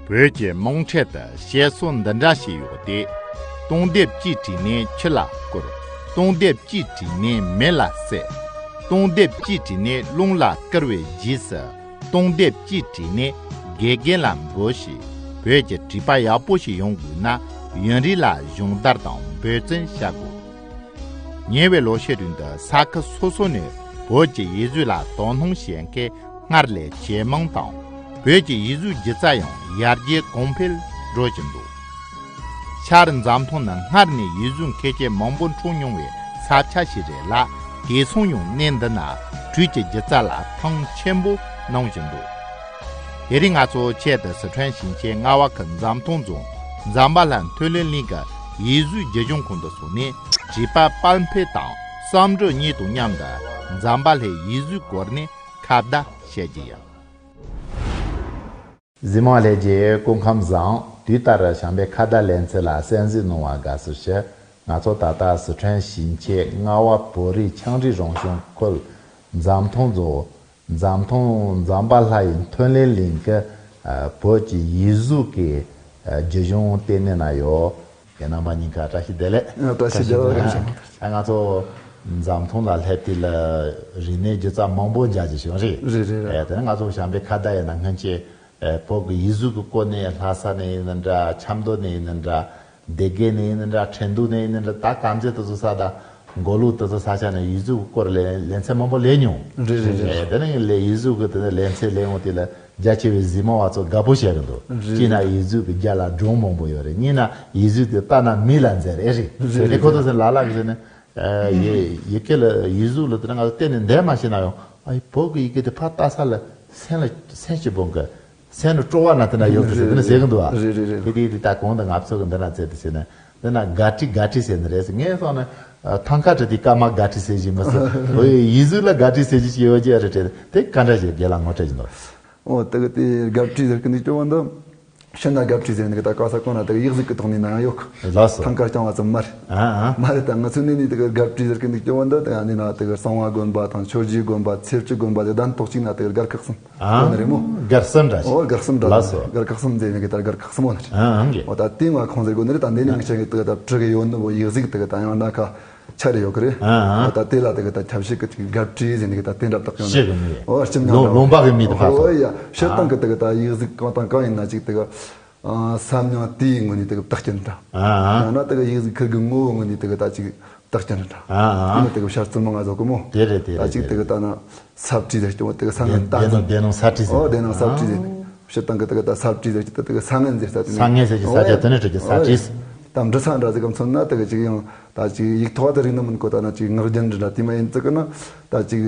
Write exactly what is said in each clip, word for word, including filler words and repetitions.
བོད་ཀྱི་དམངས་ཁྲོད་དུ་བཤད་སྲོལ་འདི་འདྲ་ཞིག་ཡོད་དེ། སྟོང་སྡེབ་གཅིག་བྲིས་ནས་ཆུ་ལ་བསྐུར། སྟོང་སྡེབ་གཅིག་བྲིས་ནས་མེ་ལ་བསྲེགས། སྟོང་སྡེབ་གཅིག་བྲིས་ནས་རླུང་ལ་བསྐུར་བའི་རྗེས་སུ། སྟོང་སྡེབ་གཅིག་བྲིས་ནས་དགེ་རྒན་ལ་འབུལ་ཞིག་བོད་ཀྱི་བྲིས་པ་ཡག་པོ་ཞིག་ཡོང་དགོས་ན། ཡུན་རིང་ལ་སྦྱོང་བརྡར་དང་འབད་བརྩོན་བྱ་དགོས། ཉེ་བའི་ལོ་ཤས་རིང་དུ་ས་ཁུལ་སོ་སོ་ནས་བོད་ཀྱི་ཡིག་གཟུགས་ལ་དོ་སྣང་བྱེད་མཁན་སྔར་ལས་ཇེ་མང་དང་། བོད་ཀྱི་ཡིག་གཟུགས་སྒྱུ་རྩལ་ཡང་ཡར་རྒྱས་གོང་འཕེལ་འགྲོ་བཞིན་འདུག་ཤར་འཛམ་ཐང་ནི་སྔར་ནས་ཡིག་གཟུགས་མཁས་ཅན་མང་པོ་འཁྲུངས་མྱོང་བའི་ས་ཆ་ཞིག་རེད་ལ། དེང་སང་ཡང་གནས་འདི་ན་བོད་ཀྱི་སྒྱུ་རྩལ་ལ་མཐོང་ཆེན་པོ་གནང་བཞིན་འདུག་དེ་རིང་ང་ཚོ་ཆེད་དུ་སི་ཁྲོན་ཞིང་ཆེན་རྔ་བ་ཁུལ་འཛམ་ཐང་རྫོང་འཛམ་བྷ་ལ་མཐོ་རིམ་གླིང་གི་ཡིག་གཟུགས་སྒྱུར་སྦྱོང་ཁང་དུ་སོང་ནས། བྲིས་པ་པར་འཕེལ་དང་བསམ་གྲུབ་གཉིས་དང་མཉམ་དུ་འཛམ་བྷ་ལའི་ཡིག་གཟུགས་སྐོར་ནས་ཁ་བརྡ་བྱེད་ཀྱི་ཡིན། གཟིགས་མོ་ལྷན་རྒྱས་སྐུ་ཁམས་བཟང་། དུས་ལྟར་བྱམས་པའི་ཁ་བརྡ་ལེ་ཚན་ལ་གསན་གཟིགས་གནང་བར་དགའ་བསུ་ཞུ། ང་ཚོ་ད་ལྟ་སི་ཁྲོན་ཞིང་ཆེན་རྔ་བ་བོད་རིགས་ཆའང་རིགས་རང་སྐྱོང་ཁུལ་འཛམ་ཐང་རྫོང་འཛམ་ཐང་འཛམ་བྷ་ལ་ཡི་མཐོ་རིམ་གླིང་གི་ཨ་བོད་ཀྱི་ཡིག་གཟུགས་ཀྱི་ཨ་སྒྱུར་སྦྱོང་ལྟེ་གནས་ན་ཡོད། ཁྱེད་རྣམ་པ་གཉིས་ཀ་བཀྲ་ཤིས་བདེ་ལེགས། ཨ་བཀྲ་ཤིས་བདེ་ལེགས། ཨ་ང་ཚོ་འཛམ་ཐང་ལ་སླེབས་དུས་ལ་རིག་གནས་སྒྱུ་རྩལ་མང་པོ་མཇལ་རྒྱུ་བྱུང་རེད། རེད་རེད་རེད། ཨ་དེ་ནས་ང་ཚོ་བྱམས་པའི་ཁ་བརྡ་ཡིན་ན་སྔོན་ཆད་ཨ་བོད་ཀྱི་ཡིག་གཟུགས་ཀྱི་སྐོར་ནས། ལྷ་ས་ནས་ཡིན་ན་འདྲ། ཆབ་མདོ་ནས་ཡིན་ན་འདྲ། སྡེ་དགེ་ནས་ཡིན་ན་འདྲ། ཁྲིན་ཏུའུ་ནས་ཡིན་ན་འདྲ། ད་དཀར་མཛེས་དེ་ཚོ་ས་དང་མགོ་ལོག་དེ་ཚོ་ས་ཆ་ནས་ཡིག་གཟུགས་སྐོར་ལ་ལེ་ཚན་མང་པོ་ལས་མྱོང་། རེད་རེད་རེད། ཨེ་དེ་ནས་ལས་ཡིག་གཟུགས་ཀྱི་དེ་ནས་ལེ་ཚན་ལས་འོང་དེ་ལ་རྒྱ་ཆེ་བའི་གཟིགས་མོ་བ་ཚོ་དགའ་པོ་བྱེད་ཀྱི་འདུག་རེད། གཅིག་ན་ཡིག་གཟུགས་ཀྱི་རྒྱ་ལ་སྒྲུང་མང་པོ་ཡོད་རེད། གཉིས་ན་ཡིག་གཟུགས་དེ་ལྟ་ན་མིག་ལ་མཛེས་རེད། རེད་རེད། རེད་རེད། ཁོ་ཚོ་ཟེར་ལ་ལ་གི་ཟེར་ནས། ཨེ་ཡི་ཡི་གེ་ལ་ཡིག་གཟུགས་ལ་དེ་ནས་ང་ཚོ་གཏན་ནས་འདས་མ་ཤེས་ན་ཡང་། ཨ་ཡི་བོད་ཀྱི་ཡི་གེ་དེ་ཕར་ལྟ་ས་ལ་སེམས་ལ་སེམས་ཤིག་སྦོང་གི་སེམས་ལ་སྤྲོ་བ་ན་དེ་འདྲ་ཡོད་ཀྱི་ཟེར། དེ་ནས་ཟེར་གི་འདུག་ཨ། རེད་རེད་རེད། དེ་དེ་དེ་ད་གོང་དུ་ང་ཚོ་གི་འདི་ན་ཚེ་དེ་བྱས་ནས་འདི་ན་དགའ་བྲིས་དགའ་བྲིས་ཟེར་ནི་རེད་ཟེར། ངས་སོང་ན་ཨ་ཐང་ཁ་བྲིས་དེ་སྐར་མ་དགའ་བྲིས་ཟེར་གྱི་མི་སྲིད། ཨོ་ཡི་ཡིག་གཟུགས་ལ་དགའ་བྲིས་ཟེར་གྱི་ཞིག་ཡོད་ཀྱི་རེད་དྲན། དེ་ག་འདྲ་ཞིག་རྒན་ལགས་ངོ་སྤྲོད་ཀྱི་འདུག་ཨོ་དེ་གི་དེ་དགའ་བྲིས་ཟེར་གི་འདུག་ཅོ་བ་འདི་ཕྱི་ན་དགའ་བྲིས་ཟེར་ནི་གི་ད་ག་ས་གོ་ན་དེ་གི་ཡིག་གཟུགས་གི་ཐོག་ནས་ན་ཡང་ཡོད་གི། ལགས་སོ། ཐང་ཁ་རྐྱང་བ་ཙམ་མ་རེད། ཨ་ཨ། མ་རེད། ད་ང་ཚོའི་ནས་ནི་དེ་གི་དགའ་བྲིས་ཟེར་གི་འདུག་ཅོ་བ་འདི་དེ་ཡང་ནི་ན་དེ་གི་གསང་བ་དགོན་པ་དང་ཆོས་རྗེ་དགོན་པ་ཚེ་སྐྱིད་དགོན་པ་དེ་གདན་ཐོག་གཅིག་ན་དེ་གི་སྒར་ཁག་གསུམ། ཨ། ཡོད་ནི་རེད་མོ། སྒར་གསུམ་འདྲ་ཞིག་ཨོ་སྒར་གསུམ་འདྲ། ལགས་སོ། སྒར་ཁག་གསུམ་ཟེར་ནི་གི་ད་སྒར་ཁག་གསུམ་མོ་ནི་རེད། ཨ་ཨང་གི། ཨོ་ད་དེ་ང་ཁོང་ཟེར་དགོས་ནི་རེད། ད་འདི་ནི་ངི་ཆ་གི་དེ་གི་ད་བྲི་གི་ཡོད་ནི་བོ་ཡིག་གཟུགས་དེ་གི་ད་ཡང་ན་ཁ་ཆ་རེ་ཡོད་གི་རེད། ཨ་ཨ། ཨོ་ད་དེ་ལ་དེ་གི་ད་ཁྱབ་བྱེད་གི་དེ་གི་དགའ་བྲིས་ཟེར་ནི་གི་ད་དེ་འདྲ་བཏགས་ཡོད་ནི་རེད། ཨོ་སྤྱི་མྱང་ལོ་ལོང་པ་གི་མི་དེ་ཕ་ཚོ། ཨོ་ཡ་ཕྱིར་བཏང་གི་དེ་གི་ད་ཡིག་གཟུགས་གང་དང་གང་ཡིན་ན་ཅིག་དེ་གི་ཨ་ས་མྱང་དེའི་ངོས་ནས་དེ་གི་བཏགས་ཀྱི་འདྲ། ཨ་ཨ། ཡང་ན་དེ་གི་ཡིག་གཟུགས་ཁུར་གི་ངོ་བོ་ངོས་ནས་དེ་གི་ད་ཅིག་བཏགས་ཀྱི་འདྲ། ཨ་ཨ། ཨ་ནི་དེ་གི་བཤད་ཚུལ་མང་ང་བཟོ་གི་མོ། དེ་རེད་དེ་ད་རེད་ཅིག་དེ་དེ་གི་རེད། ད་ན་ས་བྲིས་ཟེར་གྱི་འོ་དེ་གི་ས་ངན་ད་སྡེ་ནང་སྡེ་ནང་ས་བྲིས་ཟེར། ཨོ་སྡེ་ནང་ས་བྲིས་ཟེར། ཨ་ཕྱིར་བཏང་གི་དེ་གི་ད་ས་བྲིས་ཟེར་གྱི་ད་དེ་གི་ས་ངན་ཟེར་ས་དེ་ནས། ས་ངན་ཟེར་གྱི་ས་ཆ་དེ་ནས་བྲིས་ཀྱི་ས་བྲིས། ད་འབྲི་ས་འདྲ་ཟིག་གམ་མཚོན་ན་དེ་གི་ཅིག་ཡང་ད་ཅིག་ཡིག་ཐོག་དེ་རིག་ནི་མིན་གོ། ད་ན་ཅིག་ངག་རྒྱུན་འདྲ་དེ་མ་ཡིན་ཙི་གི་ན་ད་ཅིག་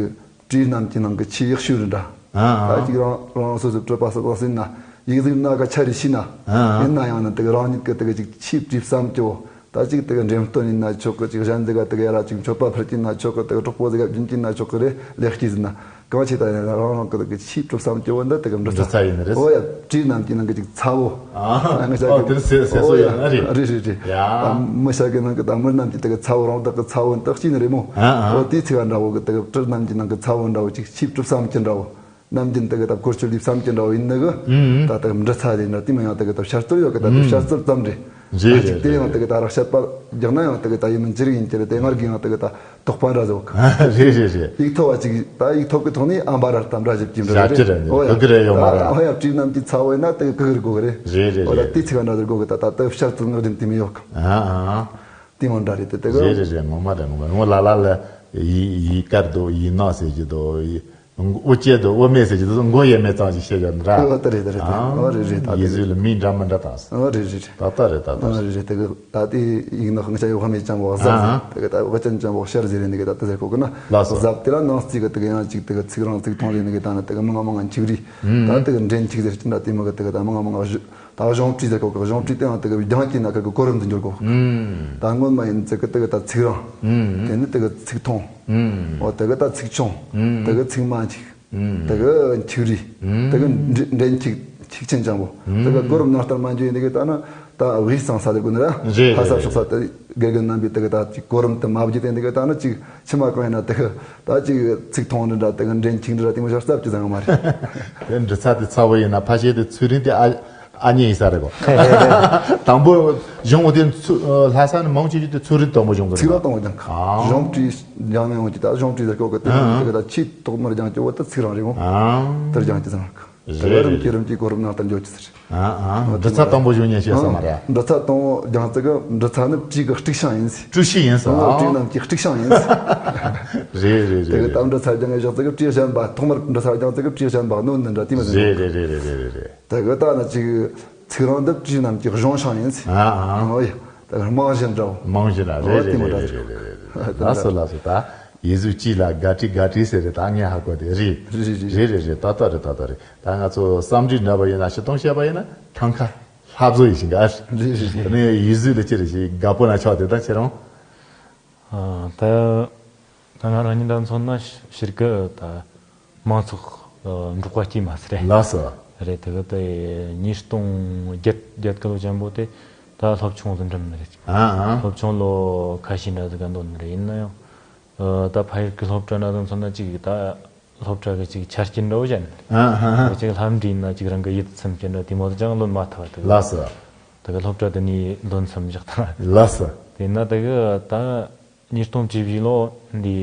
བྲིས་རྣམས་ཀྱི་ནང་གི་ཆེས་ཡག་ཤོས་རེད་འདྲ། ཨ་ཨ། ད་ཅིག་རང་རང་སོ་སོའི་བྲིས་པ་སོགས་ཟིན་ན་ཡིག་གཟུགས་སྣ་ཁ་ཆ་རེ་ཤེས་ན། ཨ་ཨ། ཡིན་ན་ཡང་ན་དེ་གི་རང་ཉིད་ཀྱི་དེ་གི་ཅིག་ཆེས་བྲིས་བསམ་སྐྱོ་བོ། ད་ཅིག་དེ་གི་འགྲེམས་སྟོན་ཡིན་ན་ཆོག་གི། ཅིག་གཞན་ཟིག་ག་དེ་གི་ཡ་ར་ཅིག་མཆོད་པ་ཕུལ་གྱིན་ན་ཆོག་གི། དེ་གི་གྲོགས་པོ་ཟིག་ག་སྦྱིན་གྱིན་ན་ཆོག་གི་རེད། ལེགས་སྐྱེས་ཟིན་ན་གང་ཆེ་ད་ཡིན་ན་རང་རང་གི་དེ་གི་ཆེས་བྲིས་བསམ་སྐྱོ་བོ་འདི་དེ་གི་འབྲི་འབྲི་ས་ཡིན་རེད། ཨོ་ཡ་བྲིས་རྣམས་ཀྱི་ནང་གི་ཅིག་ཚ་བོ། ཨ་ཨ། ཨོ་དེ་ཟེར་ཟེར་སྲོལ་ཡོད་ན་རེད། རེད་རེད་རེད། ཡ། ད་མི་ཤ་གི་ནང་གི་ད་མི་རྣམས་ཀྱི་དེ་གི་ཚ་བོ་རང་བདག་གི་ཚ་བོ་འདི་གཅིག་ནི་རེད་མོ། ཨ་ཨ། ཨོ་དེའི་ཚིག་འདྲ་བོ་གི་དེ་གི་བྲིས་རྣམས་ཀྱི་ནང་གི་ཚ་བོ་འདྲ་བོ་ཅིག་ཆེས་བྲིས་བསམ་གྱི་འདྲ་བོ། ནམ་རྒྱུན་དེ་གི་ད་བཀོལ་སྤྱོད་ལས་བསམ་གྱི་འདྲ་བོ་ཡིན་ནི་གི། ཨུམ། ད་དེ་གི་འབྲི་ཚ་རེད་ན་དེ་མ་ཡང་དེ་གི་ད་བཤད་སྲོལ་ཡོད་གི། ད་དེ་ཨུམ། བཤད་སྲོལ་ཙམ་རེད། རེད་ད་ཅིག་རེད་དེ་ཡང་རེད། དེ་གི་ད་ར་བཤད་པ་རྒྱག་ན་ཡང་དེ་གི་ད་ཡིན་མིན་ཅི་རིགས་ཡིན་གྱི་རེད། དེ་སྔར་གི་ཡང་དེ་གི་ད་དོགས་པ་འདྲ་ཟིག་ཡོད་གི། རེད་རེད་རེད། ཡིག་ཐོག་བ་ཅིག་ད་ཡིག་ཐོག་གི་ཐོག་ནས་ཨམ་པ་ར་ད་འདྲ་ཞིབ་ཀྱི་འདྲ་ཞིབ་ཀྱི་རེད། རེད། ཨོ་ཡ་ཨོ་ཡ་བྲིས་རྣམས་ཀྱི་ཚ་བོ་ཡིན་ན་དེ་གི་གི་གི་རེད་གོ་གི་རེད། རེད་རེད་ཨོ་ད་རེད། དེ་ཚིག་འདྲ་ཟིག་གོ་གི། ད་ད་ད་བཤད་ཚུལ་ངག་རྒྱུན་དེ་མི་ཡོད་གི། ཨ་ཨ། དེ་མོ་འདྲ་རེད་དེ་དེ་གི། རེད་རེད་རེད། ངོ་མ་རེད་ངོ་མ་རེད། ངོ་ལ་ལ་ལ་ཡི་ཡི་དཀར་དོ་ཡི་ནག་ཟེར་གྱི་དོ་ཡི། འོ་ཅེ་དོ་འོ་མེ་ཟེར་གྱི་དོ་མགོ་ཡེ་མེ་ཙང་ཞིག་བཤད་ཀྱང་འདྲ། ཨོ་ད་རེད་ད་རེད་ད། ཨོ་རེད་རེད་ད། ཡི་ཟུ་ལ་མི་འདྲ་མི་འདྲ་དང་། ཨོ་རེད་རེད་རེད། ད་ད་རེད་ད་ད། ཨོ་རེད་རེད་དེ་གི་ད་དེ་ཡིག་ནག་ང་ཅག་ཡོད་ཧ་མེད་ཅང་བོ་ཟབ་ཟེར། ཨ་ཨ། དེ་གི་ད་བ་ཅན་ཅང་བོ་ཤར་ཟེར་རེད་འདི་གི་ད་དེ་ཟེར་གོ་གི་ན། ལགས་སོ། ཟབ་དེ་ལ་ནང་རྩིས་གི་དེ་གི་ཡང་ཅིག་དེ་གི་ཚིག་རང་ཚིག་ཐུང་རེད་འདི་གི་ད་ན་དེ་གི་མང་ང་མང་ང་འཁྱིག་རེད། ཨུམ། ད་དེ་གི་འདྲེན་འཁྱིག་ཟེར་གྱི་འདྲ་དེ་མོ་གི་དེ་གི་ད་མང་ང་མང་ང་ཞུ། ད་གཞུང་བྲིས་ཟེར་གོ་གི། གཞུང་བྲིས་དེའང་དེ་གི་རྒྱང་ཅིག་ན་ཁ་གི་གོ་རིམ་དུ་འགྱུར་གོ། ཨུམ། ད་སྔོན་མ་ཡིན་ཚེ་གི་དེ་གི་ད་ཚིག་རིང་། ཨུམ། དེ་ནི་དེ་གི་ཚིག་ཐུང་། ཨུམ། འོ་དེ་གི་ད་ཚིག་ཆུང་། ཨུམ། དེ་གི་ཚིག་མ་འཁྱིག། ཨུམ། དེ་གི་འཁྱིག་རིས། ཨུམ། དེ་གི་འདྲེ་འདྲེན་འཁྱིག་འཁྱིག་ཆེན་ཅང་པོ། ཨུམ། དེ་གི་གོ་རིམ་ནང་ལྟར་མ་འགྱུར་ཡིན་དེ་གི་ད་ན་ད་དབུས་གཙང་ས་དེ་དགོས་ནི་ར། རེད་ལྷ་ས་རེད་ཕྱོགས་ས་དེ་དགེ་རྒན་རྣམ་པས་དེ་གི་ད་ཅིག་གོ་རིམ་དེ་མ་བརྒྱུད་དེ་འདི་གི་ད་ནི་ཅིག་ཕྱི་མ་གང་ཡིན་ན་དེ་གི་ད་ཅིག་ཚིག་ཐུང་འདྲ་འདྲ་དེ་གི་འདྲེན་འཁྱིག་འདྲ་འདྲ་དེ་མོ་ཞིག་རྩབ་ཀྱི་ཙང་ཡང་མ་རེད། དེ་འབྲི་ཚ་དེ་ཚ་བོ་ཡིན་ན་ཕ་ཤེ་དེ་ཚུལ་རིང་དེ་ཨ། ཨ་མྱེས་ཡིན་ས་རེད་གོ། དང་པོ་གཞུང་འོ་དེ་ཚུ་ལྷ་ས་ནས་མང་ཆེ་ཤོས་དེ་ཚུ་རིག་དང་པོ་གཞུང་གི་ཚིག་རིག་རེད་དང་པོ་སྦྱངས་གི། ཨ། གཞུང་བྲིས་སྦྱངས་ནས་འོང་གི། ད་གཞུང་བྲིས་ཟེར་གོ་གི་དེ་ཨ། དེ་གི་ད་ཆེས་ཐོག་མར་སྦྱངས་ཀྱི་འོ་ད་ཚིག་རང་རེད་འོང་། ཨ། དེར་སྦྱངས་ཀྱི་ཟེར་ནི་རེད། རེད། རིམ་གྱིས་རིམ་གྱིས་གོ་རིམ་ནང་ལྟར་འཇོག་ཀྱི་ཟེར། ཨ་ཨ། འབྲི་ཚ་དང་པོ་གཞུང་ཉན་ཤེས་ས་མ་རེད། འབྲི་ཚ་དང་པོ་སྦྱངས་ཙི་གི་འབྲི་ཚ་ནི་བྲིས་གི་སྤྲུག་ཤིང་ཡིན་ཟེར། སྤྲུག་ཤིང་ཡིན་ཟེར། ཨ། བྲིས་རྣམས་ཀྱི་སྤྲུག་ཤིང་ཡིན་ཟེར། རེད་རེད་རེད། དེ་གི་ད་འབྲི་ཚ་སྦྱངས་ནས་བཞག་ཙི་གི་བྲིས་གཞན་པ། ཐོག་མར་འབྲི་ཚ་སྦྱངས་ཙི་གི་བྲིས་གཞན་པ་ནོ་ནི་འདྲ་དེ་མ་ཟེར། རེད་རེད་རེད། དེ་གི་ད་ནི་ཅིག་ཚིག་རིང་འདི་བྲིས་རྣམས་ཀྱི་གཞུང་ཤིང་ཡིན་ཟེར། ཨ་ཨ། ཨོ་ཡ། ད་རྨང་གཞི་འདྲ་བོ། རྨང་གཞི་འདྲ། རེད་རེད་རེད་རེད། ལགས་སོ་ལགས་སོ། ད་ཡིག་གཟུགས་སྤྱི་ལ་དགའ་བྲིས་དགའ་བྲིས་ཟེར་རེད། ད་ངས་ཧ་གོ་དེ་རེད། རེད་རེད་རེད། རེད་རེད་རེད། ཏག་ཏག་རེད། ཏག་ཏག་རེད། ད་ང་ཚོ་བསམ་འགྲིག་འདྲ་པོ་ཡིན་ན་སྤྱིར་བཏང་བཤད་པ་ཡིན་ན་ཐང་ཁ་ལྷ་བཟོ་ཡིན་ཞིང་ག་རེད། རེད་རེད་རེད། དེ་ནས་ཡིག་གཟུགས་ལ་ཅི་རེད་ཞིག་དགའ་པོ་ན་ཆོག་དེ་ད་ཁྱེད་རང་། ཨ། ད་ད་ང་རང་ཉིད་ད་མཚོན་ན་ཕྱིར་གི་ད་མང་ཚོགས་འབྲོག་པ་སྐྱེས་མ་ཟེར་རེད། ལགས་སོ། རེད། དེ་གི་ད་ཉིས་སྟོང་བརྒྱད་བརྒྱད་གི་ལོ་ཅན་པོ་དེ་ད་སློབ་ཆུང་ཟིག་འགྲིམ་ནི་རེད། ཨ་ཨ། སློབ་ཆུང་ལོ་ཁ་ཤས་འདྲ་ཟིག་ག་འདོན་ནི་རེད། ཡིན་ན་ཡང་ད་ཕ་ཡུལ་གི་སློབ་གྲྭ་འདྲ་ཟིག་མཚོན་ན་ཅིག་ད་སློབ་གྲྭ་གི་ཅིག་ཆ་རྐྱེན་འདྲ་བོ་ཅན། ཨ་ཧ་ཧ། ཅིག་ལྷམ་འདྲེས་ན་ཅིག་རང་གི་ཡིད་ཚིམ་རྐྱེན་འདྲ་དེ་མོ་ཅང་ལོན་མ་ཐུབ་པ་དེ། ལགས་སོ། དེ་གི་སློབ་གྲྭ་དེ་ནས་འདོན་མཚམས་བཞག་ཐལ། ལགས་སོ། དེ་ན་དེ་གི་ད་ཉིས་སྟོང་བཅུ་བཞི་ལོ་འདི་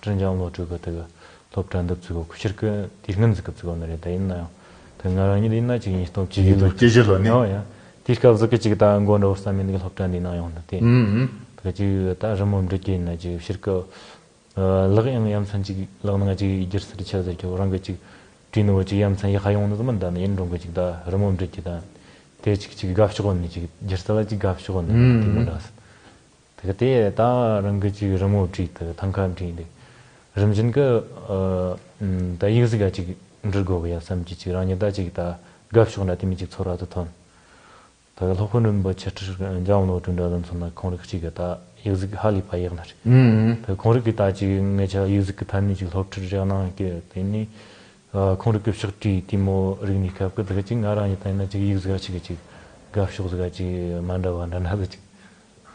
ཀྲིན་ཅང་ལོ་ཀྲུའུ་གི་དེ་གི་སློབ་གྲྭ་འདི་བཙུགས་གོ། ཕྱིར་གི་དེ་སྔོན་ཟིག་གི་བཙུགས་གོ་ནི་རེད། ད་ཡིན་ན་ཡང་དེ་ང་རང་ཉིད་ཡིན་ན་ཅིག་ཉིས་སྟོང་བཅུ་བཞི་ལོ། ཉིས་སྟོང་བཅུ་བཞི་ལོ་ནས། ཨོ་ཡ། དེ་སྐབས་ཟིག་གི་ཅིག་ད་མགོ་འདྲ་བོ་བསམ་ཡིན་གི་སློབ་གྲྭ་འདི་ནང་ཡོང་ནི་དེ། ཨུམ་ཨུམ། དེ་གི་ཅིག་ད་རི་མོ་འབྲི་རྒྱུ་ཡིན་ན་ཅིག་ཕྱིར་གི། ཨ། ལག་ཡང་ཡ་མཚན་ཅིག་ལག་ནང་ཅིག་སྒྱུར་སར་ཆ་ཟེར་གྱི་རང་གི་ཅིག་བྲིས་ནོ་ཅིག་ཡ་མཚན་ཡག་ག་ཡོང་ནི་ཟིག་མིན། ད་ནི་ཡིན་རུང་གི་ཅིག་ད་རི་མོ་འབྲི་རྒྱུ་ད་དེ་ཅིག་ཅིག་དགའ་ཕྱོགས་ནི་ཅིག་སྒྱུ་རྩལ་ལ་ཅིག་དགའ་ཕྱོགས་ནི་ཨུམ་དེ་མོ་འདྲ་ཟིག། དེ་གི་དེ་ད་རང་གི་ཅིག་རི་མོ་བྲིས་དེ་ཐང་ཀ་བྲིས་འདི་རིམ་བཞིན་གི། ཨ། ད་ཡིག་གཟུགས་ག་ཅིག་འབྲི་དགོ་གི་ཡ་བསམ་གྱི་ཅིག་རང་ཉིད་ད་ཅིག་ད་དགའ་ཕྱོགས་འདྲ་དེ་མོ་ཅིག་ཚོར་བ་དེ་ཐོན། ད་གི་སློབ་དཔོན་རིན་པོ་ཆེ་ཁྲི་འཇམ་དབྱངས་བློ་གྲོས་འདྲ་ཟིག་མཚོན་ན་ཁོང་རིགས་གཅིག་གི་ད་ཡིག་གཟུགས་ཧ་ལས་པ་ཡག་ནི་རེད། ཨུམ། ད་ཁོང་རིགས་ཀྱིས་ད་ཅིག་ངེད་ཆ་ཡིག་གཟུགས་ཀྱི་ཐད་ནས་ཅིག་སློབ་ཁྲིད་རེ་གནང་གི། དེ་ནས་ཨ་ཁོང་རིགས་ཀྱི་ཕྱག་བྲིས་དེ་མོ་རིག་གནས་སྐབས་ཀྱི་ད་གི་ཅིག་ང་རང་ཉིད་ད་ཡིན་ན་ཅིག་ཡིག་གཟུགས་ཅིག་གི་ཅིག་དགའ་ཕྱོགས་ཟིག་ག་ཅིག་མ་འདྲ་བ་འདྲ་འདྲ་ཟིག་ཅིག་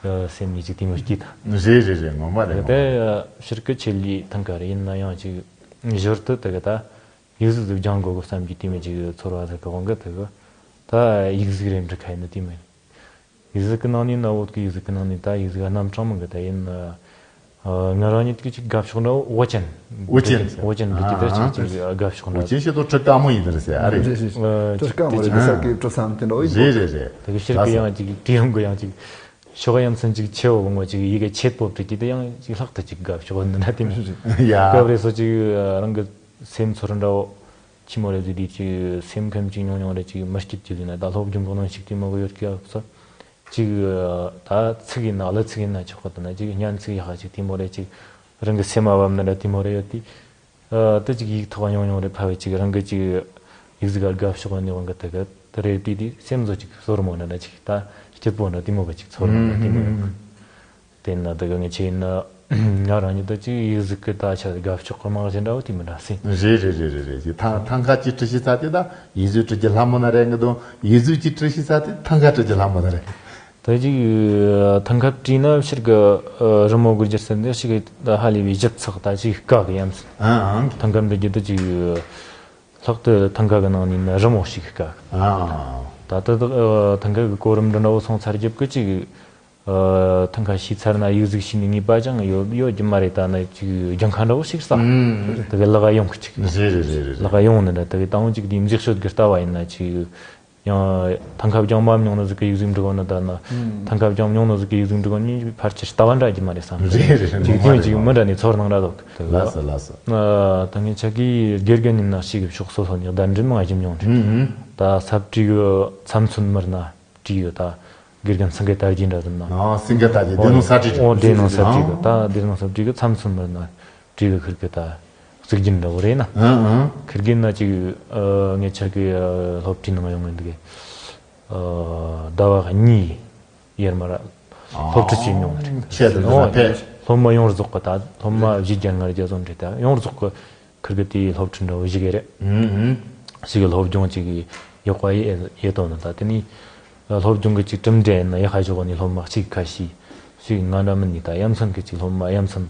ཨ་སེམས་ནས་ཅིག་དེ་མོ་སྐྱེས་ད། རེད་རེད་རེད། ངོ་མ་རེད། ད་ངོ་མ་རེད། ཕྱིར་གི་ཆེད་ལས་ཐང་ཀ་རེད། ཡིན་ན་ཡང་ཅིག་ཞོར་དུ་ད་གི་ད། ཡིག་གཟུགས་སྦྱང་དགོས་གི་བསམ་གྱི་དེ་མོ་ཅིག་ཚོར་བ་ཟིག་གི་དབང་གིས་དེ་གི་ད་ཡིག་གཟུགས་རེ་འབྲི་ཁ་ཡིན་ནི་དེ་མོ་ཡིན། ཡིག་གཟུགས་ཀྱི་ནང་ནས་ན་བོད་ཀྱི་ཡིག་གཟུགས་ཀྱི་ནང་ནས་ད་ཡིག་གཟུགས་རྣམ་གྲངས་མང་གི་ད་ཡིན། ཨ། ང་རང་ཉིད་ཀྱི་ཅིག་དགའ་ཕྱོགས་འདྲ་བོ་ཅན། ཨོ་ཅན། ཨོ་ཅན་འབྲི་རྒྱུ་དེ་ཅིག་ཨ་ཅིག་དགའ་ཕྱོགས་འདྲ། ཨོ་ཅན་ཞེས་དོ་ཁྲི་དཀར་མོ་ཡིན་ཟེར་ཟེར་ཨ་རེད། ཁྲི་དཀར་མོ་རེད། དེ་ས་ཀའི་ཁྲི་སམ་དེ་འདྲ་བོ་ཡིན། རེད་རེད་རེད། དེ་གི་ཕྱིར་གི་ཡང་ཅིག་དྲི་ཡོང་གི་ཡང་ཅིག་ཕྱོགས་ཡ་མཚན་ཅིག་ཆེ་བོ་བོ་ཅིག་ཡི་གེ་ཆེད་པོ་བྲིས་ཀྱི་དེ་ཡང་ཅིག་ལྷག་ཏུ་ཅིག་དགའ་ཕྱོགས་འདི་འདྲ་དེ་མོ་ཞིག་ཡ། སྐབས་རེ་སོ་ཅིག་རང་གི་སེམས་ཚོར་འདྲ་བོ་ཆི་མོ་རེ་ཟིག་དེ་ཅིག་སེམས་ཁམས་ཅིག་ཉུང་ཉུང་རེ་ཅིག་མི་སྐྱིད་ཀྱི་ཟིག་ན་ད་སློབ་སྦྱོང་གི་གནོན་ཤུགས་དེ་མོ་གི་ཡོད་ཀྱི་ཡོད་ས་ཅིག་ད་ཚིག་ཡིན་ན་གླུ་ཚིག་ཡིན་ན་ཆོག་གི། ད་ན་ཅིག་སྙན་ཚིག་ཡག་ཅིག་དེ་མོ་རེ་ཅིག་རང་གི་སེམས་མ་བབས་ན་འདྲ་དེ་མོ་རེ་ཡོད་དེ། ཨ། དེ་ཅིག་ཡིག་ཐོག་ཉུང་ཉུང་རེ་ཕབ་བས་ཅིག་རང་གི་ཅིག་ཡིག་གཟུགས་ཀ་དགའ་ཕྱོགས་ནས་དབང་གི་དེ་གི་དེ་རེ་བྲིས་དུས་སེམས་ཚོ་ཅིག་སོར་མོ་འདྲ་འདྲ་ཅིག་ད་སྐྱིད་པོ་འདྲ་དེ་མོ་གི་ཅིག་ཚོར་འདྲ་དེ་མོ་ཡོང་གི། དེ་ན་དེ་གི་ངས་ཆེ་ན་ང་རང་ཉིད་ད་ཅིག་ཡིག་གཟུགས་ཀྱི་ད་ཆ་དགའ་ཕྱོགས་ཀྱི་རྨང་གཞི་འདྲ་བོ་དེ་མི་འདྲ་སྲིད། རེད་རེད་རེད་རེད་རེད། ཐང་ཐང་ཁ་ཅིག་བྲི་ཤེས་ས་དེ་ད་ཡིག་གཟུགས་བྲི་རྒྱུ་སླ་མོ་ན་རེད་ངི་དོ། ཡིག་གཟུགས་ཅིག་བྲི་ཤེས་ས་དེ་ཐང་ཁ་བྲི་རྒྱུ་སླ་མོ་ན་རེད། ད་ཅིག་ཐང་ཁ་བྲིས་ན་ཕྱིར་གི་ཨ་རི་མོ་གི་སྒྱུ་རྩལ་འདི་ཞིག་གི་ད་ཧ་ལས་པའི་ཞིབ་ཚགས་ད་ཅིག་དཀའ་གི་ཡ་མཚན། ཨང་ཨང་། ཐང་ཁ་འབྲི་རྒྱུ་ད་ཅིག་ལྷག་ཏུ་ཐང་ཁ་གི་ནང་ནས་ན་རི་མོ་ཞིག་དཀའ་གི། ཨང་ཨང་། ད་ད་ད་ཐང་ཁ་གི་གོ་རིམ་འདི་འདྲ་བོ་སོང་ཚར་རྒྱབ་གི་ཅིག་ཨ་ཐང་ཁ་ཤེས་ཚར་ན་ཡིག་གཟུགས་ཤེས་ནས་ངེས་པ་ཅང་ཡོད་ཡོད་རྒྱུ་མ་རེད། ད་ན་ཅིག་སྦྱང་ཁ་འདྲ་བོ་ཞིག་ས། ཨང་། ད་གི་ལག་ག་ཡོང་གི་ཅིག། རེད་རེད་རེད་རེད། ལག་ག་ཡོང་ནི་འདྲ་ད་གི་ད་འོང་ཅིག་དེ་མཛེས་ཤོས་གི་ལྟ་བ་ཡིན་ན་ཅིག་ཡང་ཐང་ཁ་སྦྱང་མ་མྱོང་ནོ་ཟིག་གི་ཡིག་གཟུགས་འབྲི་གོ་ནི་ད་ན། ཨང་། ཐང་ཁ་སྦྱང་མྱོང་ནོ་ཟིག་གི་ཡིག་གཟུགས་འབྲི་གོ་ནི་ཕལ་ཆེར་ལྟ་བ་འདྲ་རྒྱུ་མ་རེད་བསམ། རེད་རེད་རེད། ཅིག་ངོ་མ་དེ་རེད། ཅིག་མི་འདྲ་ནི་ཚོར་སྣང་འདྲ་འདུག། ལགས་སོ་ལགས་སོ། ཨ་ད་ངས་ཆ་གི་དགེ་རྒན་ཡིན་ན་ཞིག་གི་ཕྱོགས་སོ་སོ་ནས་གདན་འདྲེན་མ་ཞིམ་མྱོང་རེད། ཨང་ཨང་། ད་ས་བཀྲིས་གི་ཚྭ་མཚོན་མི་ར་ན་བཀྲིས་གི་ད་དགེ་རྒན་སེང་གེ་དར་རྒྱས་འདྲ་ཟིན་ན། ཨ་སེང་གེ་དར་རྒྱས་སྡེ་སྣོད་ས་བཀྲིས། ཨོ་སྡེ་སྣོད་ས་བཀྲིས་གི་ད་སྡེ་སྣོད་ས་བཀྲིས་གི་ཚྭ་མཚོན་མི་ར་ན། བྲིས་གི་ཁིར་གི་ད་གཟུགས་རྒྱན་འདྲ་བོ་རེད་ན། ཨང་ཨང་། ཁིར་གི་ན་ཅིག་ཨ་ངེད་ཆ་གི་ཨ་སློབ་ཁྲིད་ནང་ཡོང་ངེ་འདུག་གི། ཨ་ཟླ་བ་གཉིས་ཡར་མར་སློབ་ཁྲིད་བྱས་མྱོང་ནི་རེད། ཆེད་དུ་ཨོ་ཕེབས། སློབ་མ་ཡོངས་རྫོགས་གི་ད་སློབ་མ་བཞི་བརྒྱ་ལྔ་བརྒྱ་ཙམ་རེད། ད་ཡོངས་རྫོགས་གི་ཁིར་གི་དེའི་སློབ་ཁྲིད་འདྲ་བོ་བཞི་གི་རེད། ཨང་ཨང་། ཞིག་གི་སློབ་སྦྱོང་ཅིག་ཡག་པ་ཡེ་ཡེ་ཏོ་ནི་ད་དེ་ནི་སློབ་སྦྱོང་གི་ཅིག་གྲུབ་འབྲས་ཡིན་ན་ཡག་ཤོས་གོ་ནི་སློབ་མ་གཅིག་ཁ་ཤས་ཞིག་ང་འདྲ་མིན་ནི་ད་ཡ་མཚན་གི་ཅིག་སློབ་མ་ཡ་མཚན།